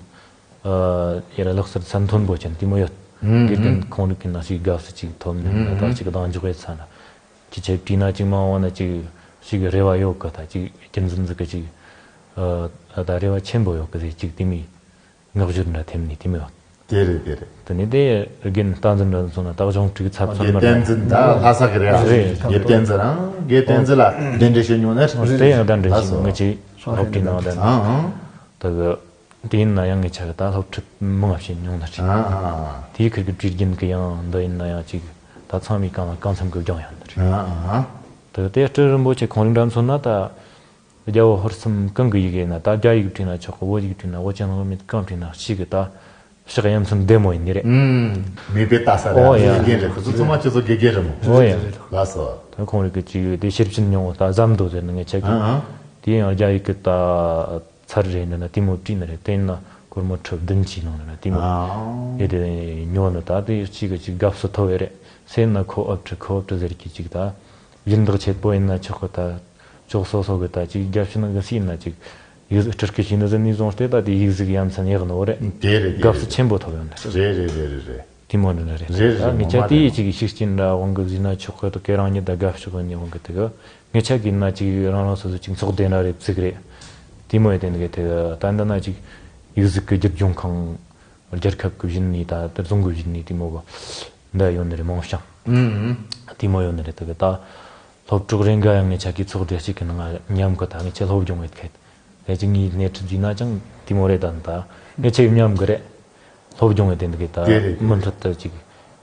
ཨ་ཡར་ལག་ཟུར་ཚད་མཐོན་པོ་ཅན་དེ་མོ་ཡོད། ཨང་། དགེ་རྒན་ཁོང་རིག་གི་ནང་ཞིག་དགའ་བསུ་ཅིག་ཐོབ་ནས་ཨང་། ད་ཅིག་གདེང་འཇོག་ཡས་ཚ་ན། ཁྱི་ཆེ་བྲིས་ན་ཅིག་མང་བ་ན་ཅིག་ཞིག་རེ་བ་ཡོད་གི། ད་ཅིག་རྒྱུན་འཛིན་ཟིག་གི་ཅིག་ཨ་ད་རེ་བ་ཆེན་པོ་ཡོད་གི་ཟེར། ཅིག་དེ་མོའི་ངག་བཞུར་འདྲ་ཐེབས་ནས་དེ་མོ་ཡོད། དེ་རེད་དེ་རེད། དེ་ནས་དེ་རྒན་བསྟན་འཛིན་འདྲ་སོང་ན་ད་གཞུང་དྲུག་ཚབ་ཚབ་དགེ་མི་བསྟན་འདྲ་འཛིན་ད་ལྷ་ས་གི་རེད་ཨ། རེད། དགེ་བསྟན་འཛིན་རང་དགེ་བསྟན་འཛིན་ལ་གདན་འདྲེན་ཞུ་མྱོང་ནས་རེད། དེ་ཡང་གདན་འདྲེན་ཞུ་ལ་སོ། ངི་ཅིག་སློབ་གྲྭའི་ནང་གདན་ཨང་ཨང་། ད་གི་དེ་ཡིན་ན་ཡང་ངི་ཆ་གི་ད་སློབ་ཁྲིད་མང་བ་བྱེད་མྱོང་ནི་རེད། ཨ་ཨ་ཨ། དེའི་ཁུར་གི་བྲིས་རྒྱུན་གི་ཡང་འདི་ཡིན་ན་ཡང་ཅིག་ད་ཚང་མའི་གང་ལ་གང་འཚམ་གི་སྦྱོང་ཡང་འདི་རེད། ཨ་ཨ་ཨ། ད་གི་དེ་སྤྲུལ་རིན་པོ་ཆེ་ཁོང་རིགས་འདྲ་མཚོན་ན་ད། རྒྱལ་པོ་ཧོར་གསུམ་གང་གི་ཡི་གེ་ཡིན་ན་ད་རྒྱ་ཡིག་བྲིས་ན་ཆོག་གི། བོད་ཡིག་བྲིས་ན་བོད་ཀྱི་ནང་མི་གང་བྲིས་ན་གཅིག་གི་ད་ཕྱག་ཡ་མཚན་བདེ་མོ་ཡིན་ནི་རེད། ཨུམ། མེས་པོས་ལྟ་ས་རེད། ཨོ་ཡ། དགེ་རྒན་རེད། ཁོ་ཚོ་ཚང་མ་ཁྱེད་ཚོ་དགེ་རྒན་རེད་མོ། ཨོ་ཡ། ལགས་སོ། ད་ཁོང་རིགས་ཀྱི་ཅིག་དེ་ཤེར་ཕྱིན་མྱོང་བ་ད་ཟམ་མདོ་ཟེར་ནི་ངས་ཆ་གི། ཨ་ཨ། དེ་ཡང་རྒྱ་ཡིག་གི་ད་ཚར་རེ་ཡིན་ན་དེ་མོ་བྲིས་ནི་རེད། དེ་ཡིན་ན་སྒོར་མོ་ཁྲི་བདུན་གྱི་ནང་ན་དེ་མོ་ཨ་ཡེ་དེ་ཉོ་ནི། ད་དེ་གཅིག་གི་ཅིག་དགའ་བསུ་ཐོབ་བས་རེད། སེམས་ན་ཁོ་ཨབ་ཁྲི་ཁོ་ཨབ་ཁྲི་ཟེར་གྱི་ཅིག་ད་སྦྱིན་བདག་ཆེད་པོ་ཡིན་ན་ཆོག་གི། ད་ཅོག་སོ་སོ་གི་ད་ཅིག་རྒྱབ་ཕྱི་ནང་གི་སྲིད་ན་ཅིག་ཡིག་གཟུགས་སྤྲུལ་སྐུ་ཞིག་ནི་ཟིན་ནས་བཟུང་སྟེ་ད་དེ་ཡིག་གཟུགས་ཡ་མཚན་ཡག་ནོ་རེད། དེ་རེད་དེ་དགའ་བསུ་རེད། ཆེན་པོ་ཐོབ་ཡོང་ནི་རེད། རེད་རེད་རེད་རེད། དེ་མོ་འདྲ་རེད། རེད་རེད། ད་ངེད་ཆ་དེ་ཡི་ཅིག་ཤུགས་རྐྱེན་འདྲ་དབང་གི་བཟོས་ན་ཆོག་གི། ད་ཁྱེད་རང་ཉིད་ད་དགའ་ཕྱོགས་གི་ནས་དབང་གི་དེ་གི་ངེད་ཆ་གི་ན་ཅིག་རང་རང་སོ་སོ་ཅིག་ཚོགས་སྡེ་འདྲ་རེ་བཙུགས་རེད། དེ་མོ་ཡི་དེ་འདི་གི་དེ་གི་ད་འདི་ན་ཅིག་ཡིག་གཟུགས་གི་བསྒྱུར་སྦྱོང་ཁང་རྒྱལ་ཁབ་གི་བཞིན་ནས་ད་དེ་རྫོང་གི་བཞིན་ནས་དེ་མོ་གི་འདི་ཡོད་ནི་རེད། མང་ཤང་ཨུམ་ཨུམ། དེ་མོ་ཡོད་ནི་རེད། དེ་གི་ད་སློབ་གྲོགས་རེ་འགའ་ཡང་ངེད་ཆ་གི་ཚོགས་སྡེ་གཅིག་གི་ནང་མཉམ་གི་ད་ངེད་ཆ་སློབ་སྦྱོང་ཡོད་ཁེད། ད་ཅིག་ངའི་སྣེ་ཁྲིད་བྱས་ན་ཅང་དེ་མོ་རེད། ད་ད་ངེད་ཆ་གི་མཉམ་གི་རེད། སློབ་སྦྱོང་ཡོད་དེ་འདི་གི་ད་དེ་རེད། མུ་མཐུད་དུ་ཅིག་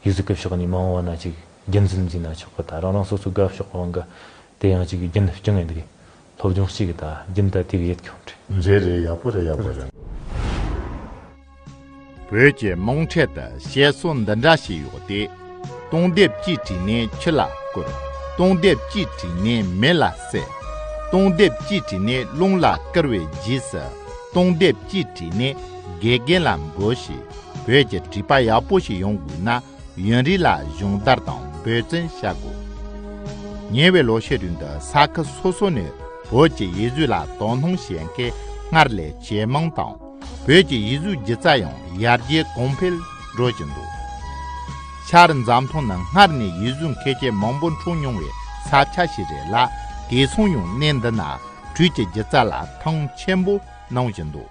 ཡིག་གཟུགས་གི་ཕྱོགས་ནས་མང་བ་ན་ཅིག་རྒྱུན་འཛིན་བྱས་ན་ཆོག་གི། ད་རང་རང་སོ་སོ་དགའ་ཕྱོགས་དབང་གི་དེ་ཡང་ཅིག་རྒྱུན་སྐྱོང་ཡོད་འདི་གི་སློབ་སྦྱོང་ཞིག་གི་ད་རྒྱུན་ད་དེ་གི་ཡོད་ཁྱོང་རེད། རེད་རེད། ཡག་པོ་རེད། ཡག་པོ་རེད། བོད་ཀྱི་དམངས་ཁྲོད་དུ་བཤད་སྲོལ་འདི་འདྲ་ཞིག་ཡོད་དེ། སྟོང་རྡེབ་གཅིག་བྲིས་ནས་ཆུ་ལ་བསྐུར། སྟོང་རྡེབ་གཅིག་བྲིས་ནས་མེ་ལ་བསྲེགས། སྟོང་རྡེབ་གཅིག་བྲིས་ནས་རླུང་ལ་བསྐུར་བའི་རྗེས་སུ། སྟོང་རྡེབ་གཅིག་བྲིས་ནས་དགེ་རྒན་ལ་འབུལ་ཞེས་བོད་ཀྱི་བྲིས་པ་ཡག་པོ་ཞིག་ཡོང་དགོས་ན། ཡུན་རིང་ལ་སྦྱོང་བརྡར་དང་འབད་བརྩོན་བྱ་དགོས། ཉེ་བའི་ལོ་ཤས་རིང་དུ་ས་ཁུལ་སོ་སོ་ནས་བོད་ཀྱི་ཡིག་གཟུགས་ལ་དོ་སྣང་བྱེད་མཁན་སྔར་ལས་ཇེ་མང་དང་། བོད་ཀྱི་ཡིག་གཟུགས་སྒྱུ་རྩལ་ཡང་ཡར་རྒྱས་གོང་འཕེལ་འགྲོ་བཞིན་འདུག་ཤར་འཛམ་ཐང་ནི་སྔར་ནས་ཡིག་གཟུགས་མཁས་ཅན་མང་པོ་འཁྲུངས་མྱོང་བའི་ས་ཆ་ཞིག་རེད་ལ། དེང་སང་ཡང་གནས་འདི་ན་བོད་ཀྱི་སྒྱུ་རྩལ་ལ་མཐོང་ཆེན་པོ་གནང་བཞིན་འདུག་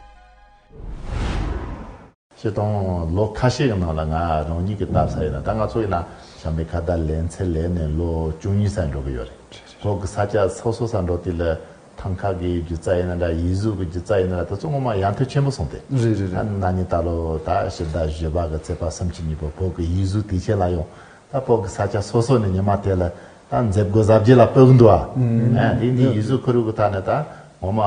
སྤྱིར་བཏང་ལོ་ཁ་ཤས་ཀྱི་ནང་ལ་ང་རང་ཉིད་ཀྱིས་བལྟས་ས་ཡིན་ན། ད་ང་ཚོ་ཡིན་ན་བྱམས་པའི་ཁ་བརྡ་ལེན་ཚད་ལས་ནས་ལོ་བཅུ་གཉིས་ཙམ་འགྲོ་གི་ཡོད་རེད། བོད་ཀྱི་ས་ཆ་སོ་སོ་ས་འགྲོ་དུས་ལ་ཐང་ཀ་གི་སྒྱུ་རྩལ་ཡིན་ན་འདྲ། ཡིག་གཟུགས་ཀྱི་སྒྱུ་རྩལ་ཡིན་ན་འདྲ། དེ་ཚོ་ངོ་མ་ཡར་ཐོན་ཆེན་པོ་སོང་སྟེ། རེད་རེད་ད་རེད། ན་ནིང་ད་ལོ་ད་ཕྱི་ཟླ་བཞི་པ་གི་ཚེས་པ་སུམ་ཅུ་ཉིན་མོ་བོད་ཀྱི་ཡིག་གཟུགས་དུས་ཆེན་ལ་ཡང་ད་བོད་ཀྱི་ས་ཆ་སོ་སོ་ནས་ཉི་མ་དེ་ལ་ད་མཛད་སྒོ་གཟབ་རྒྱས་ལ་སྤེལ་གི་འདུག་ཨ། ཨ་དེ་འདི་ཡིག་གཟུགས་ཁོར་ཡུག་གི་ཐད་ནས་ད་ངོ་མ་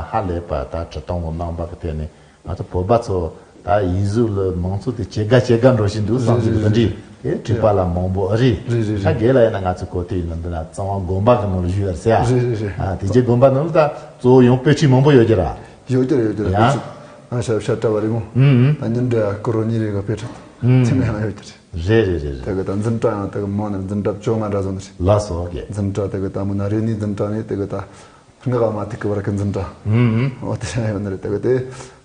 ཧ་ལས་པ་ད་ཁྲི་སྟོང་གི་རྣམ་པ་གི་ཐད་ནས། ང་ཚོ་བོད་པ་ཚོ་ད་ཡིག་གཟུགས་ལ་མང་ཚོགས་དེ་ཇེ་དགའ་ཇེ་དགའ་འགྲོ་བཞིན་འདུག་བསམ་གྱི་འདུག་འདི་འདྲའི་དེ་བྲིས་པ་ལ་མང་པོ་ཨེ་རེད། རེད་རེད། ད་རྒན་ལགས་ཡིན་ན་ང་ཚོ་གོ་ཐོས་ཡིན་ན་འདི་ན་གཙང་བ་དགོན་པ་གི་ནང་ལ་བཞུགས་ཡོད་ཟེར་ཨ། རེད་རེད་རེད། ཨ་དེ་རྗེས་དགོན་པ་ནང་ལ་ད་གཙོ་བོ་ཡང་དཔེ་ཁྲིད་མང་པོ་ཡོད་ཀྱི་ར། ཡོད་ཀྱི་རེད། ཡོད་ཀྱི་རེད། ཡ། ང་ཞབས་ཞབས་གྲྭ་བ་རེད་མོ། ཨུམ་ཨུམ། ད་ཉིན་འདྲ་ཀུ་རོ་གཉིས་རེ་གི་དཔེ་ཁྲིད་ཨུམ་ཚིག་ནས་ཡང་ཡོད་ཀྱི་རེད། རེད་རེད་རེད་རེད། དེ་གི་ད་འཛིན་གྲྭ་ཡང་དེ་གི་མང་ནས་འཛིན་གྲྭ་བཅོ་ལྔ་འདྲ་བཟོ་ནི་རེད། ལགས་སོ་རྒན། འཛིན་གྲྭ་དེ་གི་ད་མོ་ན་རེ་གནས་འཛིན་གྲྭ་ནས་དེ་གི་ད། སྔགས་མ་ཐིག་གི་བར་གི་འཛིན་གྲྭ། ཨུམ་ཨུམ། འོ་དེ་ཡང་ཡོད་ནི་རེད། དེ་གི་དེ་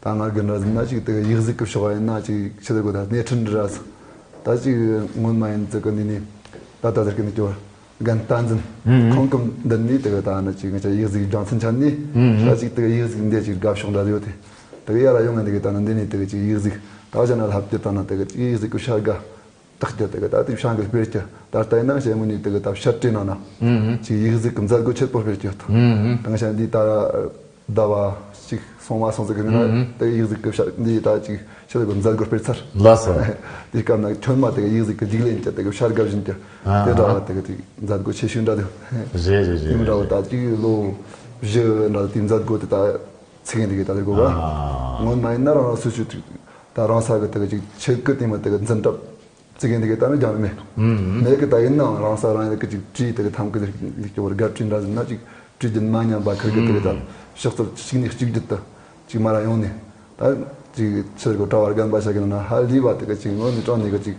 ད་ང་གི་འདྲ་ཟིན་ན་ཅིག་དེ་གི་ཡིག་གཟུགས་གི་ཕྱོགས་ཡིན་ན་ཅིག་ཆི་ཟེར་དགོས། ད་སྣེ་ཁྲིད་འདྲ་ཟིག་ད་ཅིག་སྔོན་མ་ཡིན་ཙི་གི་ནི་ནི་ད་ད་ཟེར་གི་ནི་ཀྱོ་རྒན་བསྟན་འཛིན། ཨུམ་ཨུམ། ཁོང་གི་མདུན་ནས་དེ་གི་ད་ནི་ཅིག་ང་ཅག་ཡིག་གཟུགས་སྦྱང་ཚུལ་འཆད་ནས། ཨུམ་ཨུམ། ད་ཅིག་དེ་གི་ཡིག་གཟུགས་འདི་ཅིག་དགའ་ཕྱོགས་འདྲ་ཡོད་དེ། དེ་གི་ཡར་ཡོང་ངས་དེ་གི་ད་ནི་འདི་ནས་དེ་གི་ཅིག་ཡིག་གཟུགས་ད་བྱ་ན་ལྷབ་ཀྱི་ད་ན་དེ་གི་ཅིག་ཡིག་གཟུགས་གི་བྱ་དགའ། རྟགས་ཀྱི་དེ་གི་ད་དེ་བྱང་གི་དཔེར་གྱི་ད་ལྟ་ཡིན་ན་ཞེ་མོ་ནི་དེ་གི་ད་བཤད་གྲྭའི་ནང་ན། ཨུམ་ཨུམ། ཅིག་ཡིག་གཟུགས་ཀྱི་མཛད་སྒོ་ཆེད་པོ་སྤེལ་གྱི་ཡོད་དོ། ཨུམ་ཨུམ། དང་ཞག་འདི་ད་ཟླ་བ་གཅིག་སོང་བ་སོང་ཟིག་གི་ནང་ཨུམ་ཨུམ། དེ་གི་ཡིག་གཟུགས་ཀྱི་བཤད་འདི་ད་ཅིག་ཆེད་དུ་མཛད་སྒོ་སྤེལ་ཚར། ལགས་སོ། དེ་སྐབས་ན་ཁྱོད་མ་དེ་གི་ཡིག་གཟུགས་ཀྱི་རྒྱུགས་ལེན་གྱི་དེ་གི་བྱ་དགའ་བཞིན་གྱི་ཨ་དེ་འདྲ་བ་དེ་གི་དེ་མཛད་སྒོ་ཆེ་ཤོས་འདྲ་དེ། རེད་རེད་རེད། དེ་འདྲ་བ་རེད། ད་ཅིག་ལོ་བཞི་འདྲ་དེ་མཛད་སྒོ་དེ་ད་ཚིག་གི་འདི་གི་ད་དེ་དགོས་པ། ཨ་སྔོན་མ་ཡིན་ན་རང་རང་སོ་སོའི་ད་རང་ས་གི་དེ་གི་ཅིག་ཆེད་སྐུ་དེ་མ་དེ་གི་འཛིན་གྲྭ། ཙི་གེ་འདི་གའི་ད་ནི་རྒྱང་མེད། ཨུམ། མེད་གི་ད་ཡིན་ནའང་རང་ས་རང་ཡིན་གི་ཅིག་བྲིས་དེ་གི་ཐམ་གི་ལིག་ལིག་གི་བར་དགའ་བྲིས་འདྲ་ཟིན་ན་ཅིག་བྲིས་རྒྱུན་མ་ཉམས་པ་ཁིར་གི་དེ་གི་ད་ཨུམ། ཕྱག་རྩལ་གཅིག་ནས་གཅིག་བརྒྱུད་དུ་ཅིག་མ་ར་ཡོང་ནས་ད་ཅིག་ཕྱིར་གི་གྲྭ་བ་རྒན་པ་ཞིག་གི་ནང་ན་ཧ་ལས་པ་དེ་གི་ཅིག་ངོ་ནས་དྲང་ནས་གི་ཅིག་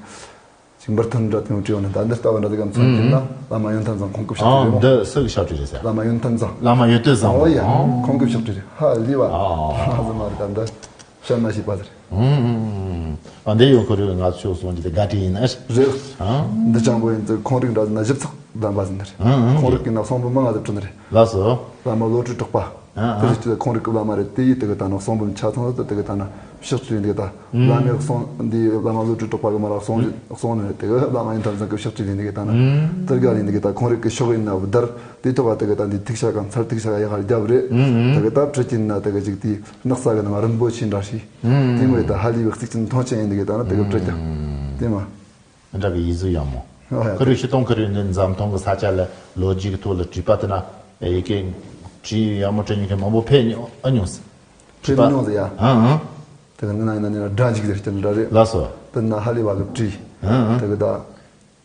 ཅིག་འབུར་ཐོན་འདྲ་དེ་མོ་བྲིས་ཡོང་ནས། ད་འདི་ལྟ་བ་འདྲ་དེ་ག་མཚོན་གྱིན་ན་ཨུམ། བླ་མ་ཡོན་ཐབས་བཟང་ཁོང་གི་ཕྱག་ཨ་བྲིས་རེད་མོ། འདི་སུ་གི་ཕྱག་བྲིས་རེད་ཟེར། བླ་མ་ཡོན་ཐབས་བཟང་། བླ་མ་ཡོན་ཐབས་བཟང་། ཨོ་ཡ། ཨོ། ཁོང་གི་ཕྱག་བྲིས་རེད། ཧ་ལས་པ་ཨ་ཧ་ཟི་མ་རེད་ད་འདི། བཤད་མ་ཤེས་པ་ཟེར། ཨུམ་ཨུམ་ཨུམ། ཨ་འདི་ཡོད་ཁོ་རེ་ང་ཚོ་གསུང་རྒྱུ་དེ་དགའ་དྲི་ཡིན་ན། རེད། ཨ་འདི་ཅང་པོ་ཡིན་ཚེ་ཁོང་རིག་འདྲ་ཟེར་ན་ཞིབ་ཚགས་ལྡན་པ་ཟིན་ནི་རེད། ཨུམ་ཨུམ། ཁོང་རིག་གི་ན་གསུང་འབུམ་མང་ང་ཟིག་བྲིས་ནི་རེད། ལགས་སོ། བླ་མ་བློ་གྲོས་གྲགས་པ། ཨ་ཨ། དེ་རེད་ཀྱི་ཁོང་རིག་གི་བླ་མ་རེད། དེ་ཡིས་དེ་གི་ད་ནང་གསུང་འབུམ་ཆ་ཚང་དུ་དེ་གི་ད་ནང་ཕྱག་བྲིས་འདི་གི་ད་བླ་མའི་གསུང་འདི་བླ་མ་བློ་གྲོས་གྲགས་པ་གི་མ་ར་གསུང་གསུང་ནི་རེད། དེ་གི་བླ་མ་ཡིན་ཐབས་ཚང་གི་ཕྱག་བྲིས་འདི་གི་ད་ནང་དེར་ག་ནི་འདི་གི་ད་ཁོང་རིག་གི་ཕྱོགས་ཡིན་ན་བདར། དེ་ཐོག་ག་དེ་གི་ད་འདི་ཐིག་ཤ་གང་ཚར་ཐིག་ཤ་ག་ཡ་གར་རྒྱབ་རེད། དེ་གི་ད་བྲིས་ཀྱིན་ན་དེ་གི་ཅིག་དེའི་སྣག་ས་གི་ནང་རིན་པོ་ཆེ་འདྲ་ཞིག་དེ་མོ་ཡི་ད་ཧ་ལས་པའི་གཙིགས་ཆེན་མཐོང་ཆེན་ཡིན་འདི་གི་ད་ནི་དེ་གི་བྲིས་ཀྱང་དེ་མ་འདྲ་གི་ཡིག་གཟུགས་ཡག་མོ། ཨོ་ཡ། ཁུ་རུ་ཤི་སྟོང་ཁུ་རུ་ནི་འཛམ་ཐང་གི་ས་ཆ་ལ་ལོ་རྒྱུས་ཀྱི་ཐོག་ལ་བྲིས་པ་དེ་ན་ཡི་གེ་བྲིས་ཡག་མོ་བྲིས་མྱོང་མཁན་མང་པོ་ཕེབས་མྱོང་ཨ་མྱོང་ཟེར། ཕེབས་མྱོང་ཟེར་ཡ། ཨང་ཨང་། དེ་གི་ནི་ན་ཡིན་ན་ནི་སྒྲ་འཇིགས་ཟེར་སྐྱེ་འདྲ་རེད། ལགས་སོ། དེ་ན་ཧ་ལས་པ་གི་བྲིས། ཨང་ཨང་། དེ་གི་ད།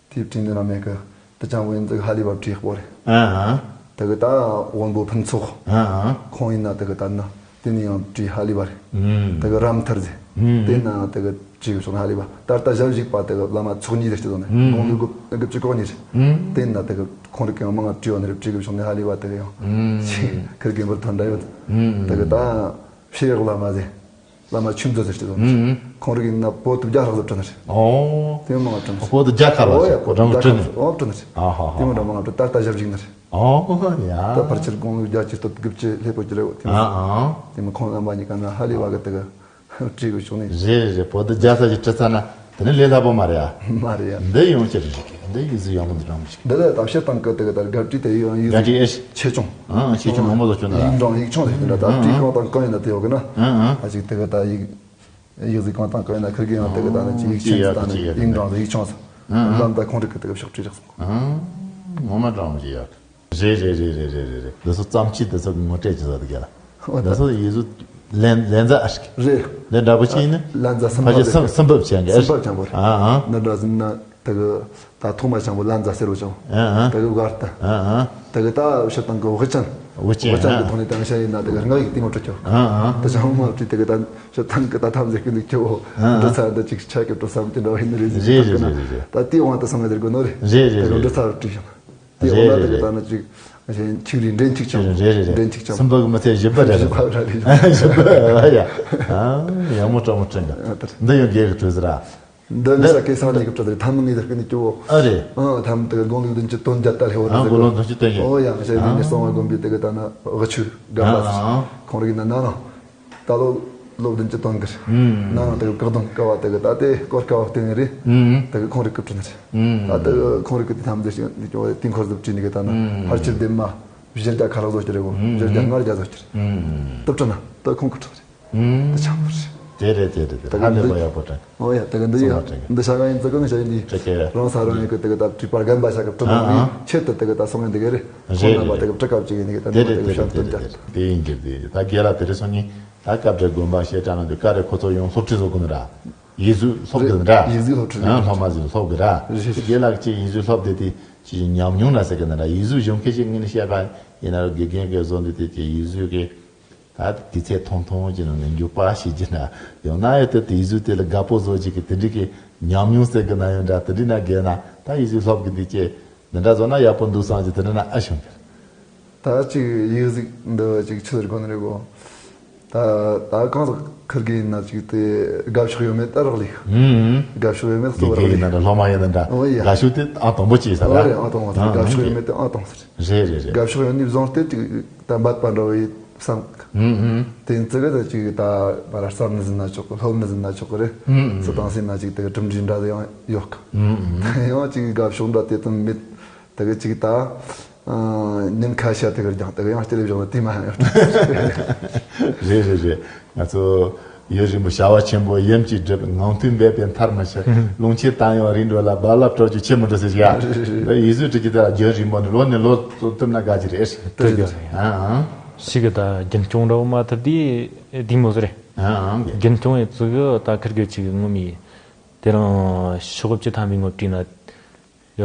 དེའི་བྲིས་འདི་ན་མེད་གི། དེ་ཅང་བོ་ཡིན་ཙིག་ཧ་ལས་པ་བྲིས་སྤོ་རེད། ཨ་ཨ། དེ་གི་ད་དབོན་པོ་ཕུན་ཚོགས། ཨ་ཨ། ཁོང་ཡིན་ན་དེ་གི་ད་ན་དེ་ནི་ཡང་བྲིས་ཧ་ལས་པ་རེད། ཨུམ། དེ་གི་རམ་ཐར་ཟེར། ཨུམ། དེ་ན་དེ་གི་བྲིས་གི་ཕྱོགས་ནས་ཧ་ལས་པ། ད་ལྟ་ཞབས་ཞུགས་པ་དེ་གི་བླ་མ་ཚོགས་གཉིས་རེད་ཅེས་དང་ནི། ཨུམ། དགུང་ལོ་དགུ་དགུ་བཅུ་གོ་གཉིས་རེད། ཨུམ། དེ་ན་དེ་གི་ཁོང་རིག་གི་ཡང་མང་ང་བྲིས་བ་ནི་རེད། བྲིས་གི་ཕྱོགས་ནས་ཧ་ལས་པ་དེ་གི་ཡང་། ཨུམ། ཁིར་གི་འབུར་ཐོན་འདྲ་ཡོད། ཨུམ། དེ་གི་ད་ཕྱི་ཡག་བླ་མ་ཟེར། བླ་མ་ཆོས་མཛད་ཟེར་གྱི་དང་། ཨུམ། ཁོང་རིག་ཡིན་ན་པོ་ཏི་བརྒྱ་ལྷག་ཙམ་བྲིས་ནི་རེད། ཨོ། དེ་མང་བྲིས་ནི་རེད། པོ་ཏི་བརྒྱ་ཁ་ལ་ཟེར། ཨོ་ཡ། པོ་ཏི་བརྒྱ་ཁ་ལ་ཟེར། ཨོ་བྲིས་ནི་རེད། ཨ་ཧ་ཧ། དེ་མང་འདྲ་མང་བྲིས། ད་ལྟ་ཞབས་ཞུགས་ནི་རེད། ཨོ་ཡ། ད་ཕལ་ཆེར་དགུང་ལོ་བརྒྱད་ཅུ་དོན་དགུ་བཅུ་སླེབས་པོ་ཅི་རེད། དེ་ཨ་ཨ། དེ་མ་ཁོང་རྣམ་པ་གཉིས་ཀ་ན་ཧ་ལས་པ་གི་དེ་གི་བྲིས་གི་བྱུང་ནི། རེད་རེད་རེད། པོ་ཏི་བརྒྱ་ས་ཅིག་བྲིས་ཚར་ན་དེ་ནི་ལས་སླ་པོ་མ་རེད་ཡ། མ་རེད་ཡ། འདི་ཡོང་ཅི་རེད། འདི་ཡིག་གཟུགས་ཡག་མོ་འདི་འདྲ་མོ་ཞིག་འདི་ལ་ད་བཤད་སྟངས་ཀྱི་དེ་གི་ད་དགའ་བྲིས་དེ་ཡང་ཡིག་དགའ་བྲིས་ཨེ་ཆེ་ཆུང་། ཨང་། ཆེ་ཆུང་མང་པོ་བཟོ་ཆོག་ན་ཡིག་འབྲིང་ཡིག་ཆུང་ཟེར་གྱི་འདྲ། ད་ཨང་། བྲིས་གང་དང་གང་ཡིན་ན་དེ་ཡོད་གི་ན། ཨང་ཨང་། ཨ་ཅིག་དེ་གི་ད་ཡིག་ཡིག་གཟུགས་གང་དང་གང་ཡིན་ན་ཁིར་གི་ཡང་དེ་གི་ད་ནི་ཅིག་ཡིག་ཆེན་ཟེར། ད་ནི་ཡིག་འབྲིང་ཟེར་ཡིག་ཆུང་ཟེར། ཨང་། ལམ་ད་ཁོང་རིག་གི་དེ་གི་ཕྱོགས་བྲིས་རག་སོང་། ཨང་། ངོ་མ་འདྲ་མོ་ཞིག་ཡོད། རེད་རེད་རེད། འདི་ཚོ་བརྩམས་ཆོས་འདི་ཚོ་ངོ་སྤྲོད་ཅི་ཟེར་གི་ལ། འོ་འདི་ཚོ་ཡིག་གཟུགས་ལན་ལན་ཛ་ཨ་ཤི་གི། རེད། ལན་འདྲ་པོ་ཅི་ཡིན་ན། ལན་ཛ་སུམ་ཕལ་ཆེར་སུམ་སུམ་འབུབ་ཅན་གི། སུམ་འབུབ་ཅན་པོ་རེད། ཨ་ཨ། འདི་འདྲ་ཟིན་ན་དེ་གི་ད་ཐོག་མ་ཅན་པོ་ལན་ཛ་སེར་བོ་ཅན། ཨ་ཨ། དེ་གི་བར་དུ། ཨ་ཨ། དེ་གི་ད་བཤད་སྟངས་གི་དབུ་ཅན། དབུ་ཅན། དབུ་ཅན་གི། ཨ་ཐོག་ནས་ད་ང་ཤ་ཡིན་ན་དེ་གི་རང་ཡིག་དེ་མོ་བྲི་ཆོག་ཨ་ཨ། དེ་ཅང་མ་བྲིས་དེ་གི་ད་བཤད་སྟངས་གི་ད་ཐམས་ཅད་གི་འདུག་ཆོག་ཨ་ཨ། འདི་ཚ་འདི་ཅིག་ཆ་གི་བྲི་ས་མི་དེ་འདྲ་བ་ཡིན་ནི་རེད་ཟེར། རེད་ཐག་གི་ན། རེད་རེད་རེད། ད་དེའི་དབང་དུ་སོང་ངེ་ཟེར་དགོས་ནོ་རེད། རེད་རེད། དེ་གི་རེད་འདི་ཚ་བྲིས་ཤིང་། དེ་འོ་ན་དེ་གི་ད་ནི་ཅིག་ཆིག་རིགས་འདྲེན་ཆིག་ཆང་། རེད་རེད་རེད། འདྲེན་ཆིག་ཆང་། སུམ་པ་གི་མི་ཚད་བཞི་པ་རེད། བཞི་པ་རེད། བཞི་པ་ཡ། ཨ་ཡག་མོ་སྤྲང་མོ་སྤྲང་གི། འདི་ཡང་རྒྱལ་གི་གྲོས་ཟེར་ར། འདི་ནི་ས་སྐལ་སང་ཉིད་ཀྱི་གྲོས་ཟེར། ཐ་མི་ངེས་ཟེར་གི་ནི་ཅོ། ཨ་རེད། ཨ་ཐ་མི་དེ་གི་དགུང་ལོ་བདུན་ཅུ་དོན་བརྒྱད་ལྟར་ཧེ་བོ་རེད། ཨ་དགུང་ལོ་བདུན་ཅུ་དོན་བརྒྱད། ཨོ་ཡ། ང་ཞེ་ནི་ནི་གསང་བ་དགོན་པའི་དེ་གི་ད་ནི་དབུ་ཆོས་དགའ་ལ་ཁོང་རིག་ན་ན་ན། ད་ལོ་ལོ་བདུན་ཅུ་དོན་དགུ་རེད། ཨུམ། ན་ནིང་དེ་གི་བཀག་སྡོམ་དཀའ་བ་དེ་གི་ད་དེ་སྐོར་དཀའ་བ་བརྟེན་ནས་རེད། ཨུམ། དེ་གི་ཁོང་རིག་གི་བྲིས་ནི་རེད། ཨུམ། ད་དེ་གི་ཁོང་རིག་གི་དེ་ཐམས་ཅད་ཞིག་དེ་འཁོར་ཟིག་བྲིས་ནི་གི་ད་ནི། ཨུམ། ཕལ་ཆེར་དེ་མ་བཞི་བརྒྱ་ཁ་ལག་བཟོ་རྒྱུ་རེད་གོ། ཨུམ། བཞི་བརྒྱ་ལྔ་བརྒྱ་བཟོ་རྒྱུ་རེད། ཨུམ། དེ་བྲིས་ན་དེ་ཁོང་གི་བྲིས་རེད། ཨུམ། དེ་ཆགས་པ་རེད། དེ་རེད་དེ་རེད་དེ། དེ་ཧ་ལས་པ་ཡག་པོ་དྲན། ཨོ་ཡ། དེ་གི་འདི་ཡ་སོང་བ་དྲན་གི། འདི་ཤ་ག་ཡིན་ཙི་གི་ནི་ཤ་ཡིན་དེ། དྲན་གི། རང་ས་རང་ཡིན་གི་དེ་གི་ད་བྲིས་པར་རྒན་པ་ཤ་གི་བྲིས་ན་ཨ་ཨ། ཆེད་དུ་དེ་གི་ད་སོང་ཡིན་དེ་གི་རེད། རེད་ཁོང་རྣམ་པ་རེད། དེ་གི་བྲི་ཀ་བྱེད་ཡིན་དེ་གི་ད་དེ་ནི་རེད་དེ་གི་དེ་ཤ་རེད་དེ་དོན་རེད་རྒྱ། དེ་རེད། དེ་ཡིན་གི་དེ་ཡིན་གི། ད་རྒན་ལགས་དེ་རེད་སོང་ནི་ད་སྐབས་རེ་དགོན་པ་བཤད་གྲྭ་ནང་དུ་ཀ་རེ་ཁོ་ཚོ་ཡང་སློབ་ཁྲིད་བཟོ་གི་ནི་ར། ཡིག་གཟུགས་སློབ་གི་ནི་ར། ཡིག་གཟུགས་སློབ་ཁྲིད་ཨ་ནི་སློབ་མ་ཟིན་སློབ་གི་ར། རེད་རེད། རྒན་ལགས་ཀྱིས་ཡིག་གཟུགས་སློབ་དེ་དེ་ཅི་ཉམས་མྱོང་ལ་ཟེར་གི་ནི་ར། ཡིག་གཟུགས་གཞུང་ཁྱེད་ཀྱིས་ངས་ནི་བཤད་པ་ཡིན་ན་ར། དགེ་རྒན་གྱིས་བཟོ་འདི་དེ་ཀྱི་ཡིག་གཟུགས་ཀྱི། ད་དུས་ཚོད་ཐུང་ཐུང་གི་ནང་ནས་མགྱོགས་པ་ཤེས་ཀྱི་ན་ཡང་ན་ཡང་དེ་དུས་ཚོད་དེ་ལ་དགའ་པོ་བཟོ་ཅིག་གི་དེ་འདྲ་གི་ཉམས་མྱོང་ཟེར་གི་ན་ཡང་འདྲ། དེ་འདྲ་ན་རྒན་ན་ད་ཡིག་གཟུགས་སློབ་གི་འདི་ཀྱི་འདི་འདྲ་བཟོ་ན་ཡག་པོ་འདུག་བསམ་གི་དེ་འདྲ་ན་ཨ་བྱུང་གི། ད་ཅིག་ཡིག་གཟུགས་འདི་ཅིག་ཆི་ཟེར་དགོས་ནི་རེད་གོ། ད་ད་གང་ཟག་ཁིར་གི་ཡིན་ན་ཅིག་དེ་དགའ་ཕྱོགས་ཡོད་མེད་ད་རག་ལས། ཨུམ། དགའ་ཕྱོགས་ཡོད་མེད་གཙོ་བོ་རག་ལས། དགེ་རྒན་ཡིན་ན་འདྲ་སློབ་མ་ཡིན་ན་འདྲ། ཨོ་ཡ། དགའ་ཕྱོགས་དེ་ཨང་དང་པོ་བྱས་ས་ར། ཨོ་རེད། ཨང་དང་པོ་ཟེར། ཨང་དགའ་ཕྱོགས་ཡོད་མེད་དེ་ཨང་དང་པོ་ཟེར། རེད་རེད་རེད། དགའ་ཕྱོགས་ཡོད་ནི་བཟུང་སྟེ་ཅིག་ད་འབད་པ་འདྲ་བོ་ཡིན་བསམ་གི། ཨུམ་ཨུམ། དེ་ཚིག་གི་ཅིག་ད་མ་ར་གསར་ནི་ཟིན་ན་ཆོག་གི། སློབ་ནི་ཟིན་ན་ཆོག་གི་རེད། ཨུམ་ཨུམ། སུ་དང་སུ་ཡིན་ན་ཅིག་དེ་གི་གྲུབ་འབྲས་འདྲ་དེ་ཡང་ཡོད་གི། ཨུམ་ཨུམ། ཡང་ཅིག་དགའ་ཕྱོགས་འདྲ་དེ་ཙམ་མེད། དེ་གི་ཅིག་ད་ཨ་ཉིན་ཁ་ཤས་དེ་གི་ཀྱང་དེ་གི་ཡང་སྐྱེ་ལེ་བཞག་ན་དེ་མ་ཡང་ཡོད། རེད་རེད་རེད། ང་ཚོ་ཡུན་རིང་པོ་བྱ་བ་ཆེན་པོ་ཡུམ་གྱིས་བསྒྲུབས། ངང་ཐོས་འབད་པས་མཐར་མི་ཕྱིན། རླུང་ཆེན་བཏང་ཡང་རིང་འགྲོ་ལ། རྦ་རླབས་དྲག་ཀྱང་ཆུ་མི་འགྲོ་ཟེར་ཡ། རེད་རེད་རེད། འདི་ཡིག་གཟུགས་བྲི་རྒྱུ་དེ་ལ་རྒྱུན་རིང་པོ་ནི་ལོ་ནས་ལོ་བསྟུད་ན་དགའ་རྒྱུ་རེད། བསྟུད་རྒྱུ་རེད། ཨ་ཨ། ཞིག་གི་ད་རྒྱུན་སྐྱོང་འདྲ་བོ་མ་ཐུབ་དུས་དེ་མོ་ཟེར་རེད། ཨ་ཨ། རྒྱུན་སྐྱོང་ཡི་ཙི་གི་ད་ཁིར་གི་ཅིག་ངོ་མི་དེ་རིང་ཤོག་བཅུ་ཐམ་པའི་ངོ་བྲིས་ན། ཡ།